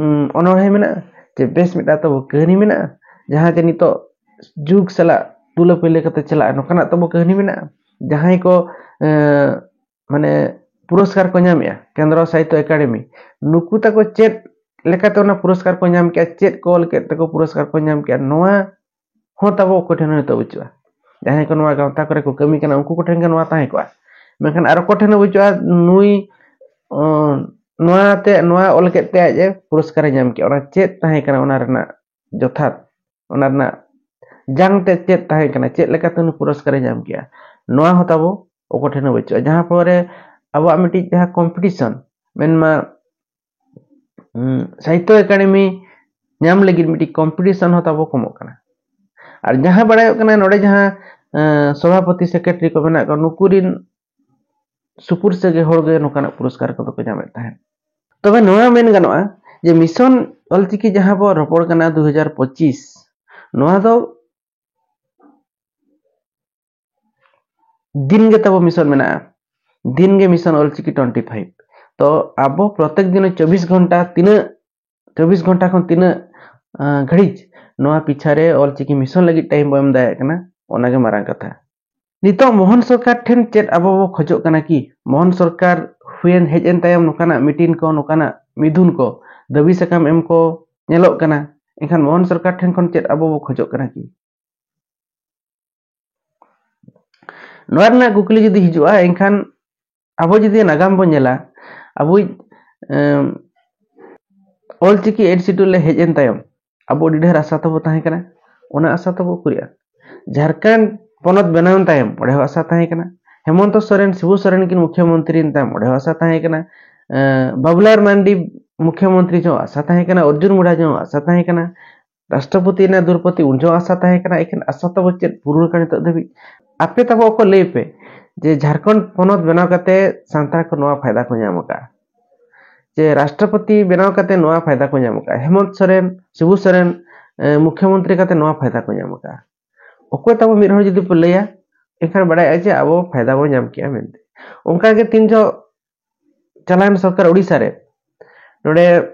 ᱩᱸ, ᱚᱱᱚᱬᱦᱮ ᱢᱮᱱᱟᱜᱼᱟ, ᱪᱮ ᱵᱮᱥ ᱢᱤᱫᱴᱟᱝ ᱛᱟᱵᱚ ᱠᱟᱹᱦᱱᱤ ᱢᱮᱱᱟᱜᱼᱟ, ᱡᱟᱦᱟᱸ ᱡᱮ ᱱᱤᱛᱚᱜ ᱡᱩᱜᱽ ᱥᱟᱞᱟᱜ ᱛᱩᱞᱟᱹ ᱯᱟᱹᱭᱞᱟᱹ ᱠᱟᱛᱮ ᱪᱟᱞᱟᱜᱼᱟ, ᱱᱚᱝᱠᱟᱱᱟᱜ ᱛᱟᱵᱚ ᱠᱟᱹᱦᱱᱤ ᱢᱮᱱᱟᱜᱼᱟ᱾ ᱡᱟᱦᱟᱸᱭ ᱠᱚ, ᱮᱸ, ᱢᱟᱱᱮ ᱯᱩᱨᱚᱥᱠᱟᱨ ᱠᱚ ᱧᱟᱢᱮᱜᱼᱟ ᱠᱮᱱᱫᱨᱚ ᱥᱟᱦᱤᱛᱛᱚ ᱮᱠᱟᱰᱮᱢᱤ, ᱱᱩᱠᱩ ᱛᱟᱠᱚ ᱪᱮᱫ ᱞᱮᱠᱟᱛᱮ ᱚᱱᱟ ᱯᱩᱨᱚᱥᱠᱟᱨ ᱠᱚ ᱧᱟᱢ ᱠᱮᱜᱼᱟ, ᱪᱮᱫ ᱠᱚ ᱚᱞ ᱠᱮᱫ ᱛᱮᱠᱚ ᱯᱩᱨᱚᱥᱠᱟᱨ ᱠᱚ ᱧᱟᱢ ᱠᱮᱜᱼᱟ, ᱱᱚᱣᱟ ᱦᱚᱸ ᱛᱟᱵᱚ ᱚᱠᱚᱭ ᱴᱷᱮᱱ ᱦᱚᱸ ᱱᱤᱛᱚᱜ ᱵᱟᱹᱪᱩᱜᱼᱟ᱾ ᱡᱟᱦᱟᱸᱭ ᱠᱚ ᱱᱚᱣᱟ ᱜᱟᱶᱛᱟ ᱠᱚᱨᱮ ᱠᱚ ᱠᱟᱹᱢᱤ ᱠᱟᱱᱟ, ᱩᱱᱠᱩ ᱠᱚᱴᱷᱮᱱ ᱜᱮ ᱱᱚᱣᱟ ᱛᱟᱦᱮᱸ ᱠᱚᱜᱼᱟ᱾ ᱢᱮᱱᱠᱷᱟᱱ ᱟᱨ ᱚᱠᱚᱭ ᱴᱷᱮᱱ ᱦᱚᱸ ᱵᱟᱹᱪᱩᱜᱼᱟ, ᱱᱩᱭ, ᱚ, ᱱᱚᱣᱟ ᱛᱮ, ᱱᱚᱣᱟ ᱚᱞ ᱠᱮᱫ ᱛᱮ ᱟᱡ ᱮ ᱯᱩᱨᱚᱥᱠᱟᱨᱮ ᱧᱟᱢ ᱠᱮᱜᱼᱟ, ᱚᱱᱟ ᱪᱮᱫ ᱛᱟᱦᱮᱸ ᱠᱟᱱᱟ ᱚᱱᱟ ᱨᱮᱱᱟᱜ ᱡᱚᱛᱷᱟᱛ, ᱚᱱᱟ ᱨᱮᱱᱟᱜ ᱡᱟᱝ ᱛᱮ ᱪᱮᱫ ᱛᱟᱦᱮᱸ ᱠᱟᱱᱟ, ᱪᱮᱫ ᱞᱮᱠᱟᱛᱮ ᱩᱱᱤ ᱯᱩᱨᱚᱥᱠᱟᱨᱮ ᱧᱟᱢ ᱠᱮᱜᱼᱟ, ᱱᱚᱣᱟ ᱦᱚᱸ ᱛᱟᱵᱚ ᱚᱠᱚᱭ ᱴᱷᱮᱱ ᱦᱚᱸ ᱵᱟᱹᱪᱩᱜᱼᱟ᱾ ᱡᱟᱦᱟᱸ ᱯᱚᱨᱮ ᱟᱵᱚᱣᱟᱜ ᱢᱤᱫᱴᱤᱡ ᱡᱟᱦᱟᱸ ᱠᱚᱢᱯᱤᱴᱤᱥᱚᱱ, ᱢᱮᱱᱢᱟ, ᱩᱸ, ᱥᱟᱦᱤᱛᱛᱚ ᱮᱠᱟᱰᱮᱢᱤ ᱧᱟᱢ ᱞᱟᱹᱜᱤᱫ ᱢᱤᱫᱴᱤᱡ ᱠᱚᱢᱯᱤᱴᱤᱥᱚᱱ ᱦᱚᱸ ᱛᱟᱵᱚ ᱠᱚᱢᱚᱜ ᱠᱟᱱᱟ᱾ ᱟᱨ ᱡᱟᱦᱟᱸ ᱵᱟᱲᱟᱭᱚᱜ ᱠᱟᱱᱟ, ᱱᱚᱰᱮ ᱡᱟᱦᱟᱸ, ᱮᱸ, ᱥᱚᱵᱷᱟᱯᱚᱛᱤ, ᱥᱮᱠᱨᱮᱴᱟᱨᱤ ᱠᱚ ᱢᱮᱱᱟᱜ ᱠᱚᱣᱟ, ᱱᱩᱠᱩ ᱨᱤᱱ ᱥᱩᱯᱩᱨ ᱥᱟᱹᱜᱟᱹᱭ ᱦᱚᱲ ᱜᱮ ᱱᱚᱝᱠᱟᱱᱟᱜ ᱯᱩᱨᱚᱥᱠᱟᱨ ᱠᱚᱫᱚ ᱠᱚ ᱧᱟᱢᱮᱫ ᱛᱟᱦᱮᱸᱫ᱾ ᱛᱚᱵᱮ ᱱᱚᱣᱟ ᱢᱮᱱ ᱜᱟᱱᱚᱜᱼᱟ ᱡᱮ ᱢᱤᱥᱚᱱ ᱚᱞᱪᱤᱠᱤ ᱡᱟᱦᱟᱸ ᱵᱚ ᱨᱚᱯᱚᱲ ᱠᱟᱱᱟ ᱫᱩ ᱦᱟᱡᱟᱨ ᱯᱚᱸᱪᱤᱥ, ᱱᱚᱣᱟ ᱫᱚ ᱫᱤᱱ ᱜᱮ ᱛᱟᱵᱚ ᱢᱤᱥᱚᱱ ᱢᱮᱱᱟᱜᱼᱟ, ᱫᱤᱱ ᱜᱮ ᱢᱤᱥᱚᱱ ᱚᱞᱪᱤᱠᱤ ᱴᱩᱭᱮᱱᱴᱤ ᱯᱷᱟᱭᱤᱵᱷ᱾ ᱛᱚ ᱟᱵᱚ ᱯᱨᱚᱛᱮᱠ ᱫᱤᱱ ᱪᱚᱵᱵᱤᱥ ᱜᱷᱚᱱᱴᱟ ᱛᱤᱱᱟᱹᱜ, ᱪᱚᱵᱵᱤᱥ ᱜᱷᱚᱱᱴᱟ ᱠᱷᱚᱱ ᱛᱤᱱᱟᱹᱜ, ᱟᱸ, ᱜᱷᱟᱹᱲᱤᱡ ᱱᱚᱣᱟ ᱯᱤᱪᱷᱟ ᱨᱮ ᱚᱞᱪᱤᱠᱤ ᱢᱤᱥᱚᱱ ᱞᱟᱹᱜᱤᱫ ᱴᱟᱭᱤᱢ ᱵᱚ ᱮᱢ ᱫᱟᱲᱮᱭᱟᱜ ᱠᱟᱱᱟ, ᱚᱱᱟᱜᱮ ᱢᱟᱨᱟᱝ ᱠᱟᱛᱷᱟ᱾ ᱱᱤᱛᱚᱜ ᱢᱳᱦᱚᱱ ᱥᱚᱨᱠᱟᱨ ᱴᱷᱮᱱ ᱪᱮᱫ ᱟᱵᱚ ᱵᱚ ᱠᱷᱚᱡᱚᱜ ᱠᱟᱱᱟ ᱠᱤ? ᱢᱳᱦᱚᱱ ᱥᱚᱨᱠᱟᱨ ᱦᱩᱭᱮᱱ, ᱦᱮᱡ ᱮᱱ ᱛᱟᱭᱚᱢ ᱱᱚᱝᱠᱟᱱᱟᱜ ᱢᱤᱴᱤᱝ ᱠᱚ, ᱱᱚᱝᱠᱟᱱᱟᱜ ᱢᱤᱫᱩᱱ ᱠᱚ, ᱫᱟᱹᱵᱤ ᱥᱟᱠᱟᱢ ᱮᱢ ᱠᱚ ᱧᱮᱞᱚᱜ ᱠᱟᱱᱟ᱾ ᱮᱱᱠᱷᱟᱱ ᱢᱳᱦᱚᱱ ᱥᱚᱨᱠᱟᱨ ᱴᱷᱮᱱ ᱠᱷᱚᱱ ᱪᱮᱫ ᱟᱵᱚ ᱵᱚ ᱠᱷᱚᱡᱚᱜ ᱠᱟᱱᱟ ᱠᱤ? ᱱᱚᱣᱟ ᱨᱮᱱᱟᱜ ᱠᱩᱠᱞᱤ ᱡᱩᱫᱤ ᱦᱤᱡᱩᱜᱼᱟ, ᱮᱱᱠᱷᱟᱱ ᱟᱵᱚ ᱡᱩᱫᱤ ᱱᱟᱜᱟᱢ ᱵᱚᱱ ᱧᱮᱞᱟ, ᱟᱵᱚᱭᱤᱡ, ᱮᱢ, ᱚᱞᱪᱤᱠᱤ ᱮᱭᱤᱴ ᱥᱤᱰᱩᱞ ᱨᱮ ᱦᱮᱡ ᱮᱱ ᱛᱟᱭᱚᱢ ᱟᱵᱚ ᱟᱹᱰᱤ ᱰᱷᱮᱨ ᱟᱥᱟ ᱛᱟᱵᱚ ᱛᱟᱦᱮᱸ ᱠᱟᱱᱟ, ᱚᱱᱟ ᱟᱥᱟ ᱛᱟᱵᱚ ᱯᱩᱨᱟᱹᱜᱼᱟ᱾ ᱡᱷᱟᱲᱠᱷᱚᱸᱰ ᱯᱚᱱᱚᱛ ᱵᱮᱱᱟᱣ ᱛᱟᱭᱚᱢ ᱚᱸᱰᱮ ᱦᱚᱸ ᱟᱥᱟ ᱛᱟᱦᱮᱸ ᱠᱟᱱᱟ᱾ ᱦᱮᱢᱚᱱᱛᱚ ᱥᱚᱨᱮᱱ, ᱥᱤᱵᱩ ᱥᱚᱨᱮᱱ ᱠᱤᱱ ᱢᱩᱠᱷᱭᱚᱢᱚᱱᱛᱨᱤ ᱛᱟᱭᱚᱢ ᱚᱸᱰᱮ ᱦᱚᱸ ᱟᱥᱟ ᱛᱟᱦᱮᱸ ᱠᱟᱱᱟ᱾ ᱮᱸ, ᱵᱟᱵᱩᱞᱟᱞ ᱢᱟᱨᱰᱤ ᱢᱩᱠᱷᱭᱚᱢᱚᱱᱛᱨᱤ ᱡᱚᱦᱚᱜ ᱟᱥᱟ ᱛᱟᱦᱮᱸ ᱠᱟᱱᱟ, ᱚᱨᱡᱩᱱ ᱢᱩᱰᱟ ᱡᱚᱦᱚᱜ ᱟᱥᱟ ᱛᱟᱦᱮᱸ ᱠᱟᱱᱟ, ᱨᱟᱥᱴᱨᱚᱯᱚᱛᱤ ᱨᱮᱱᱟᱜ ᱫᱩᱨᱯᱚᱛᱤ ᱩᱱ ᱡᱚᱦᱚᱜ ᱟᱥᱟ ᱛᱟᱦᱮᱸ ᱠᱟᱱᱟ᱾ ᱮᱠᱷᱮᱱ ᱟᱥᱟ ᱛᱟᱵᱚ ᱪᱮᱫ ᱯᱩᱨᱟᱹ ᱠᱟᱱᱟ ᱱᱤᱛᱚᱜ ᱫᱷᱟᱹᱵᱤᱡ? ᱟᱯᱮ ᱛᱟᱵᱚ ᱠᱚ ᱞᱟᱹᱭ ᱯᱮ ᱡᱮ ᱡᱷᱟᱲᱠᱷᱚᱸᱰ ᱯᱚᱱᱚᱛ ᱵᱮᱱᱟᱣ ᱠᱟᱛᱮ ᱥᱟᱱᱛᱟᱲ ᱠᱚ ᱱᱚᱣᱟ ᱯᱷᱟᱭᱫᱟ ᱠᱚ ᱧᱟᱢ ᱟᱠᱟᱫᱼᱟ, ᱡᱮ ᱨᱟᱥᱴᱨᱚᱯᱚᱛᱤ ᱵᱮᱱᱟᱣ ᱠᱟᱛᱮ ᱱᱚᱣᱟ ᱯᱷᱟᱭᱫᱟ ᱠᱚ ᱧᱟᱢ ᱟᱠᱟᱫᱼᱟ, ᱦᱮᱢᱚᱱᱛ ᱥᱚᱨᱮᱱ, ᱥᱤᱵᱩ ᱥᱚᱨᱮᱱ, ᱮ, ᱢᱩᱠᱷᱭᱚᱢᱚᱱᱛᱨᱤ ᱠᱟᱛᱮ ᱱᱚᱣᱟ ᱯᱷᱟᱭᱫᱟ ᱠᱚ ᱧᱟᱢ ᱟᱠᱟᱫᱼᱟ᱾ ᱚᱠᱚᱭ ᱛᱟᱵᱚ ᱢᱤᱫ ᱦᱚᱲ ᱡᱩᱫᱤ ᱯᱮ ᱞᱟᱹᱭᱟ, ᱮᱱᱠᱷᱟᱱ ᱵᱟᱲᱟᱭᱚᱜᱼᱟ ᱡᱮ ᱟᱵᱚ ᱯᱷᱟᱭᱫᱟ ᱵᱚᱱ ᱧᱟᱢ ᱠᱮᱜᱼᱟ ᱢᱮᱱᱛᱮ᱾ ᱚᱱᱠᱟᱜᱮ ᱛᱤᱱ ᱡᱚᱦᱚᱜ ᱪᱟᱞᱟᱣᱮᱱ ᱥᱚᱨᱠᱟᱨ ᱳᱰᱤᱥᱟ ᱨᱮ, ᱱᱚᱰᱮ,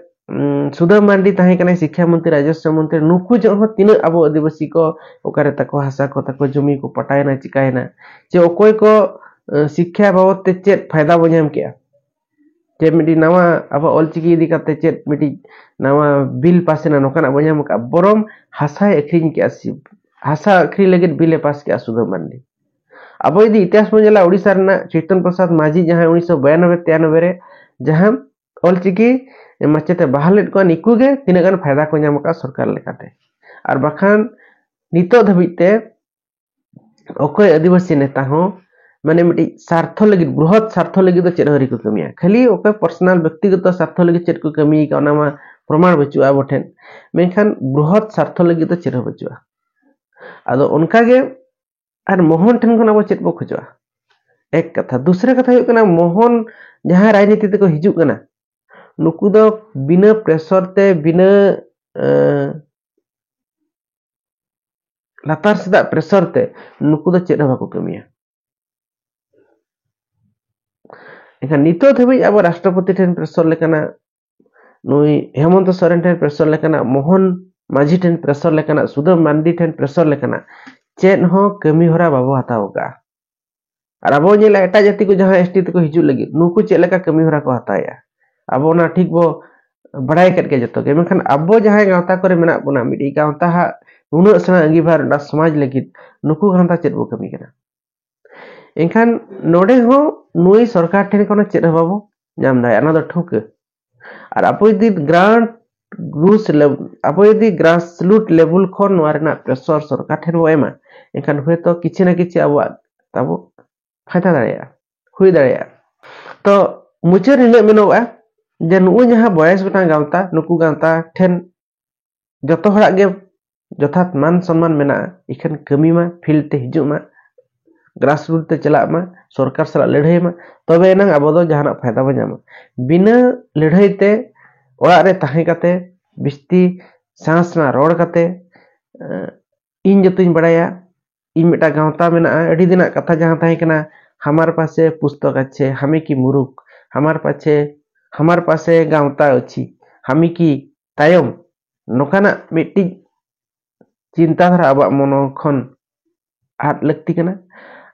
ᱩᱢ, ᱥᱩᱫᱟᱹᱢ ᱢᱟᱨᱰᱤ ᱛᱟᱦᱮᱸ ᱠᱟᱱᱟᱭ ᱥᱤᱠᱠᱷᱟ ᱢᱚᱱᱛᱨᱤ, ᱨᱟᱡᱚᱥᱣᱚ ᱢᱚᱱᱛᱨᱤ, ᱱᱩᱠᱩ ᱡᱚᱦᱚᱜ ᱦᱚᱸ ᱛᱤᱱᱟᱹᱜ ᱟᱵᱚ ᱟᱹᱫᱤᱵᱟᱹᱥᱤ ᱠᱚ ᱚᱠᱟᱨᱮ ᱛᱟᱠᱚ ᱦᱟᱥᱟ ᱠᱚ ᱛᱟᱠᱚ ᱡᱚᱢᱤ ᱠᱚ ᱯᱟᱴᱟᱭᱮᱱᱟ, ᱪᱤᱠᱟᱭᱮᱱᱟ, ᱡᱮ ᱚᱠᱚᱭ ᱠᱚ, ᱮ, ᱥᱤᱠᱠᱷᱟ ᱵᱟᱵᱚᱫ ᱛᱮ ᱪᱮᱫ ᱯᱷᱟᱭᱫᱟ ᱵᱚ ᱧᱟᱢ ᱠᱮᱜᱼᱟ, ᱪᱮᱫ ᱢᱤᱫᱴᱤᱡ ᱱᱟᱣᱟ ᱟᱵᱚ ᱚᱞᱪᱤᱠᱤ ᱤᱫᱤ ᱠᱟᱛᱮ ᱪᱮᱫ ᱢᱤᱫᱴᱤᱡ ᱱᱟᱣᱟ ᱵᱤᱞ ᱯᱟᱥ ᱮᱱᱟ, ᱱᱚᱝᱠᱟᱱᱟᱜ ᱵᱚ ᱧᱟᱢ ᱠᱟᱜᱼᱟ, ᱵᱚᱨᱚᱢ ᱦᱟᱥᱟᱭ ᱟᱹᱠᱷᱨᱤᱧ ᱠᱮᱜᱼᱟ, ᱥᱤ-, ᱦᱟᱥᱟ ᱟᱹᱠᱷᱨᱤᱧ ᱞᱟᱹᱜᱤᱫ ᱵᱤᱞ ᱮ ᱯᱟᱥ ᱠᱮᱜᱼᱟ ᱥᱩᱫᱟᱹᱢ ᱢᱟᱨᱰᱤ᱾ ᱟᱵᱚ ᱡᱩᱫᱤ ᱤᱛᱤᱦᱟᱥ ᱵᱚᱱ ᱧᱮᱞᱟ, ᱳᱰᱤᱥᱟ ᱨᱮᱱᱟᱜ ᱪᱳᱭᱛᱚᱱ ᱯᱨᱚᱥᱟᱫᱽ ᱢᱟᱹᱡᱷᱤ, ᱡᱟᱦᱟᱸᱭ ᱩᱱᱤᱥᱥᱚ ᱵᱟᱭᱟᱱᱚᱵᱵᱳᱭ ᱛᱮᱭᱟᱱᱚᱵᱵᱳᱭ ᱨᱮ ᱡᱟᱦᱟᱸ ᱚᱞᱪᱤᱠᱤ ᱢᱟᱪᱮᱛ ᱮ ᱵᱟᱦᱟᱞ ᱞᱮᱫ ᱠᱚᱣᱟ, ᱱᱤᱠᱩ ᱜᱮ ᱛᱤᱱᱟᱹᱜ ᱜᱟᱱ ᱯᱷᱟᱭᱫᱟ ᱠᱚ ᱧᱟᱢ ᱟᱠᱟᱫᱼᱟ ᱥᱚᱨᱠᱟᱨ ᱞᱮᱠᱟᱛᱮ᱾ ᱟᱨ ᱵᱟᱠᱷᱟᱱ ᱱᱤᱛᱚᱜ ᱫᱷᱟᱹᱵᱤᱡ ᱛᱮ ᱚᱠᱚᱭ ᱟᱹᱫᱤᱵᱟᱹᱥᱤ ᱱᱮᱛᱟ ᱦᱚᱸ, ᱢᱟᱱᱮ, ᱢᱤᱫᱴᱤᱡ ᱥᱟᱨᱛᱷᱚ ᱞᱟᱹᱜᱤᱫ, ᱵᱨᱚᱦᱚᱛ ᱥᱟᱨᱛᱷᱚ ᱞᱟᱹᱜᱤᱫ ᱫᱚ ᱪᱮᱫ ᱦᱚᱸ ᱟᱹᱣᱨᱤ ᱠᱚ ᱠᱟᱹᱢᱤᱭᱟ᱾ ᱠᱷᱟᱹᱞᱤ ᱚᱠᱚᱭ ᱯᱟᱨᱥᱚᱱᱟᱞ, ᱵᱮᱠᱛᱤᱜᱚᱛᱚ ᱥᱟᱨᱛᱷᱚ ᱞᱟᱹᱜᱤᱫ ᱪᱮᱫ ᱠᱚ ᱠᱟᱹᱢᱤ ᱟᱠᱟᱫ, ᱚᱱᱟ ᱢᱟ ᱯᱨᱚᱢᱟᱬ ᱵᱟᱹᱪᱩᱜᱼᱟ ᱟᱵᱚ ᱴᱷᱮᱱ, ᱢᱮᱱᱠᱷᱟᱱ ᱵᱨᱚᱦᱚᱛ ᱥᱟᱨᱛᱷᱚ ᱞᱟᱹᱜᱤᱫ ᱫᱚ ᱪᱮᱫ ᱦᱚᱸ ᱵᱟᱹᱪᱩᱜᱼᱟ᱾ ᱟᱫᱚ ᱚᱱᱠᱟᱜᱮ ᱟᱨ ᱢᱳᱦᱚᱱ ᱴᱷᱮᱱ ᱠᱷᱚᱱ ᱟᱵᱚ ᱪᱮᱫ ᱵᱚ ᱠᱷᱚᱡᱚᱜᱼᱟ? ᱮᱠ ᱠᱟᱛᱷᱟ᱾ ᱫᱩᱥᱨᱟ ᱠᱟᱛᱷᱟ ᱦᱩᱭᱩᱜ ᱠᱟᱱᱟ, ᱢᱳᱦᱚᱱ ᱡᱟᱦᱟᱸ ᱨᱟᱡᱽᱱᱤᱛᱤ ᱛᱮᱠᱚ ᱦᱤᱡᱩᱜ ᱠᱟᱱᱟ, ᱱᱩᱠᱩ ᱫᱚ ᱵᱤᱱᱟᱹ ᱯᱨᱮᱥᱚᱨ ᱛᱮ, ᱵᱤᱱᱟᱹ, ᱮᱸ, ᱞᱟᱛᱟᱨ ᱥᱮᱫᱟᱜ ᱯᱨᱮᱥᱚᱨ ᱛᱮ ᱱᱩᱠᱩ ᱫᱚ ᱪᱮᱫ ᱦᱚᱸ ᱵᱟᱠᱚ ᱠᱟᱹᱢᱤᱭᱟ᱾ ᱮᱱᱠᱷᱟᱱ ᱱᱤᱛᱚᱜ ᱫᱷᱟᱹᱵᱤᱡ ᱟᱵᱚ ᱨᱟᱥᱴᱨᱚᱯᱚᱛᱤ ᱴᱷᱮᱱ ᱯᱨᱮᱥᱚᱨ ᱞᱮᱠᱟᱱᱟᱜ, ᱱᱩᱭ ᱦᱮᱢᱚᱱᱛᱚ ᱥᱚᱨᱮᱱ ᱴᱷᱮᱱ ᱯᱨᱮᱥᱚᱨ ᱞᱮᱠᱟᱱᱟᱜ, ᱢᱳᱦᱚᱱ ᱢᱟᱹᱡᱷᱤ ᱴᱷᱮᱱ ᱯᱨᱮᱥᱚᱨ ᱞᱮᱠᱟᱱᱟᱜ, ᱥᱩᱫᱟᱹᱢ ᱢᱟᱱᱰᱤ ᱴᱷᱮᱱ ᱯᱨᱮᱥᱚᱨ ᱞᱮᱠᱟᱱᱟᱜ ᱪᱮᱫ ᱦᱚᱸ ᱠᱟᱹᱢᱤ ᱦᱚᱨᱟ ᱵᱟᱵᱚ ᱦᱟᱛᱟᱣ ᱟᱠᱟᱫᱼᱟ᱾ ᱟᱨ ᱟᱵᱚ ᱧᱮᱞᱟ, ᱮᱴᱟᱜ ᱡᱟᱹᱛᱤ ᱠᱚ ᱡᱟᱦᱟᱸ ᱮᱥ ᱴᱤ ᱛᱮᱠᱚ ᱦᱤᱡᱩᱜ ᱞᱟᱹᱜᱤᱫ, ᱱᱩᱠᱩ ᱪᱮᱫ ᱞᱮᱠᱟ ᱠᱟᱹᱢᱤ ᱦᱚᱨᱟ ᱠᱚ ᱦᱟᱛᱟᱣᱮᱫᱼᱟ, ᱟᱵᱚ ᱚᱱᱟ ᱴᱷᱤᱠ ᱵᱚ ᱵᱟᱲᱟᱭ ᱠᱟᱫ ᱜᱮᱭᱟ ᱡᱚᱛᱚ ᱜᱮ᱾ ᱢᱮᱱᱠᱷᱟᱱ ᱟᱵᱚ ᱡᱟᱦᱟᱸᱭ ᱜᱟᱶᱛᱟ ᱠᱚᱨᱮ ᱢᱮᱱᱟᱜ ᱵᱚᱱᱟ, ᱢᱤᱫᱴᱤᱡ ᱜᱟᱶᱛᱟ ᱦᱟᱸᱜ ᱱᱩᱱᱟᱹᱜ ᱥᱮᱬᱟ ᱟᱸᱜᱤᱵᱷᱟᱨ ᱚᱱᱟ ᱥᱚᱢᱟᱡᱽ ᱞᱟᱹᱜᱤᱫ, ᱱᱩᱠᱩ ᱜᱟᱶᱛᱟ ᱪᱮᱫ ᱵᱚ ᱠᱟᱹᱢᱤ ᱠᱟᱱᱟ? ᱮᱱᱠᱷᱟᱱ ᱱᱚᱰᱮ ᱦᱚᱸ ᱱᱩᱭ ᱥᱚᱨᱠᱟᱨ ᱴᱷᱮᱱ ᱠᱷᱚᱱ ᱪᱮᱫ ᱦᱚᱸ ᱵᱟᱵᱚ ᱧᱟᱢ ᱫᱟᱲᱮᱭᱟᱜᱼᱟ, ᱚᱱᱟ ᱫᱚ ᱴᱷᱟᱹᱣᱠᱟᱹ᱾ ᱟᱨ ᱟᱵᱚ ᱡᱩᱫᱤ ᱜᱨᱟᱱᱴ ᱜᱨᱩᱥ ᱞᱮᱵ- ᱟᱵᱚ ᱡᱩᱫᱤ ᱜᱨᱟᱥ ᱨᱩᱴ ᱞᱮᱵᱮᱞ ᱠᱷᱚᱱ ᱱᱚᱣᱟ ᱨᱮᱱᱟᱜ ᱯᱨᱮᱥᱚᱨ ᱥᱚᱨᱠᱟᱨ ᱴᱷᱮᱱ ᱵᱚ ᱮᱢᱟ, ᱮᱱᱠᱷᱟᱱ ᱦᱚᱭᱛᱳ ᱠᱤᱪᱷᱩ ᱱᱟ ᱠᱤᱪᱷᱩ ᱟᱵᱚᱣᱟᱜ ᱛᱟᱵᱚ ᱯᱷᱟᱭᱫᱟ ᱫᱟᱲᱮᱭᱟᱜᱼᱟ, ᱦᱩᱭ ᱫᱟᱲᱮᱭᱟᱜᱼᱟ᱾ ᱛᱚ ᱢᱩᱪᱟᱹᱫ ᱱᱤᱱᱟᱹᱜ ᱢᱮᱱᱚᱜᱼᱟ ᱡᱮ ᱱᱩᱜᱼᱩ ᱡᱟᱦᱟᱸ ᱵᱚᱭᱮᱥ ᱜᱚᱴᱟᱝ ᱜᱟᱶᱛᱟ, ᱱᱩᱠᱩ ᱜᱟᱶᱛᱟ ᱴᱷᱮᱱ ᱡᱚᱛᱚ ᱦᱚᱲᱟᱜ ᱜᱮ ᱡᱚᱛᱷᱟᱛ ᱢᱟᱱ ᱥᱚᱱᱢᱟᱱ ᱢᱮᱱᱟᱜᱼᱟ, ᱤᱠᱷᱟᱹᱱ ᱠᱟᱹᱢᱤ ᱢᱟ, ᱯᱷᱤᱞᱰ ᱛᱮ ᱦᱤᱡᱩᱜ ᱢᱟ, ᱜᱨᱟᱥ ᱨᱩᱴ ᱛᱮ ᱪᱟᱞᱟᱜ ᱢᱟ, ᱥᱚᱨᱠᱟᱨ ᱥᱟᱞᱟᱜ ᱞᱟᱹᱲᱦᱟᱹᱭ ᱢᱟ, ᱛᱚᱵᱮ ᱮᱱᱟᱝ ᱟᱵᱚ ᱫᱚ ᱡᱟᱦᱟᱱᱟᱜ ᱯᱷᱟᱭᱫᱟ ᱵᱚᱱ ᱧᱟᱢᱟ᱾ ᱵᱤᱱᱟᱹ ᱞᱟᱹᱲᱦᱟᱹᱭ ᱛᱮ ᱚᱲᱟᱜ ᱨᱮ ᱛᱟᱦᱮᱸ ᱠᱟᱛᱮ ᱵᱤᱥᱛᱤ ᱥᱮᱬᱟ ᱥᱮᱬᱟ ᱨᱚᱲ ᱠᱟᱛᱮ, ᱮᱸ, ᱤᱧ ᱡᱚᱛᱚᱧ ᱵᱟᱲᱟᱭᱟ, ᱤᱧ ᱢᱤᱫᱴᱟᱝ ᱜᱟᱶᱛᱟ ᱢᱮᱱᱟᱜᱼᱟ, ᱟᱹᱰᱤ ᱫᱤᱱᱟᱜ ᱠᱟᱛᱷᱟ ᱡᱟᱦᱟᱸ ᱛᱟᱦᱮᱸ ᱠᱟᱱᱟ, ᱦᱟᱢᱟᱨ ᱯᱟᱥᱮ ᱯᱩᱥᱛᱚᱠ ᱟᱪᱷᱮ, ᱦᱟᱢᱮ ᱠᱤ ᱢᱩᱨᱩᱠ, ᱦᱟᱢᱟᱨ ᱯᱟᱪᱷᱮ, ᱦᱟᱢᱟᱨ ᱯᱟᱥᱮ ᱜᱟᱶᱛᱟ ᱚᱪᱷᱤ, ᱦᱟᱢᱮ ᱠᱤ ᱛᱟᱭᱚᱢ, ᱱᱚᱝᱠᱟᱱᱟᱜ ᱢᱤᱫᱴᱤᱡ ᱪᱤᱱᱛᱟᱫᱷᱟᱨᱟ ᱟᱵᱚᱣᱟᱜ ᱢᱚᱱᱚ ᱠᱷᱚᱱ ᱟᱫ ᱞᱟᱹᱠᱛᱤ ᱠᱟᱱᱟ᱾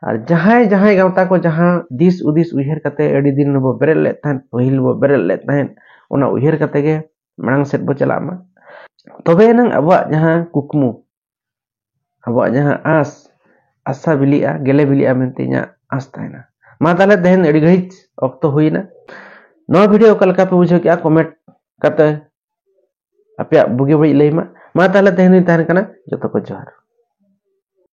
ᱟᱨ ᱡᱟᱦᱟᱸᱭ ᱡᱟᱦᱟᱸᱭ ᱜᱟᱶᱛᱟ ᱠᱚ ᱡᱟᱦᱟᱸ ᱫᱤᱥ ᱦᱩᱫᱤᱥ ᱩᱭᱦᱟᱹᱨ ᱠᱟᱛᱮ ᱟᱹᱰᱤ ᱫᱤᱱ ᱵᱚ ᱵᱮᱨᱮᱫ ᱞᱮᱫ ᱛᱟᱦᱮᱸᱫ, ᱯᱟᱹᱦᱤᱞ ᱵᱚ ᱵᱮᱨᱮᱫ ᱞᱮᱫ ᱛᱟᱦᱮᱸᱫ, ᱚᱱᱟ ᱩᱭᱦᱟᱹᱨ ᱠᱟᱛᱮ ᱜᱮ ᱢᱟᱲᱟᱝ ᱥᱮᱫ ᱵᱚ ᱪᱟᱞᱟᱜ ᱢᱟ᱾ ᱛᱚᱵᱮ ᱮᱱᱟᱝ ᱟᱵᱚᱣᱟᱜ ᱡᱟᱦᱟᱸ ᱠᱩᱠᱢᱩ, ᱟᱵᱚᱣᱟᱜ ᱡᱟᱦᱟᱸ ᱟᱸᱥ, ᱟᱥᱟ ᱵᱤᱞᱤᱜᱼᱟ, ᱜᱮᱞᱮ ᱵᱤᱞᱤᱜᱼᱟ ᱢᱮᱱᱛᱮ ᱤᱧᱟᱹᱜ ᱟᱸᱥ ᱛᱟᱦᱮᱱᱟ᱾ ᱢᱟ ᱛᱟᱦᱞᱮ ᱛᱮᱦᱮᱧ ᱟᱹᱰᱤ ᱜᱷᱟᱹᱲᱤᱡ ᱚᱠᱛᱚ ᱦᱩᱭᱱᱟ᱾ ᱱᱚᱣᱟ ᱵᱷᱤᱰᱤᱭᱳ ᱚᱠᱟ ᱞᱮᱠᱟ ᱯᱮ ᱵᱩᱡᱷᱟᱹᱣ ᱠᱮᱜᱼᱟ, ᱠᱚᱢᱮᱱᱴ ᱠᱟᱛᱮ ᱟᱯᱮᱭᱟᱜ ᱵᱩᱜᱤ ᱵᱟᱹᱲᱤᱡ ᱞᱟᱹᱭ ᱢᱟ᱾ ᱢᱟ ᱛᱟᱦᱞᱮ ᱛᱮᱦᱮᱧ ᱫᱚᱧ ᱛᱟᱦᱮᱱ ᱠᱟᱱᱟ, ᱡᱚᱛᱚ ᱠᱚ ᱡᱚᱦᱟᱨ᱾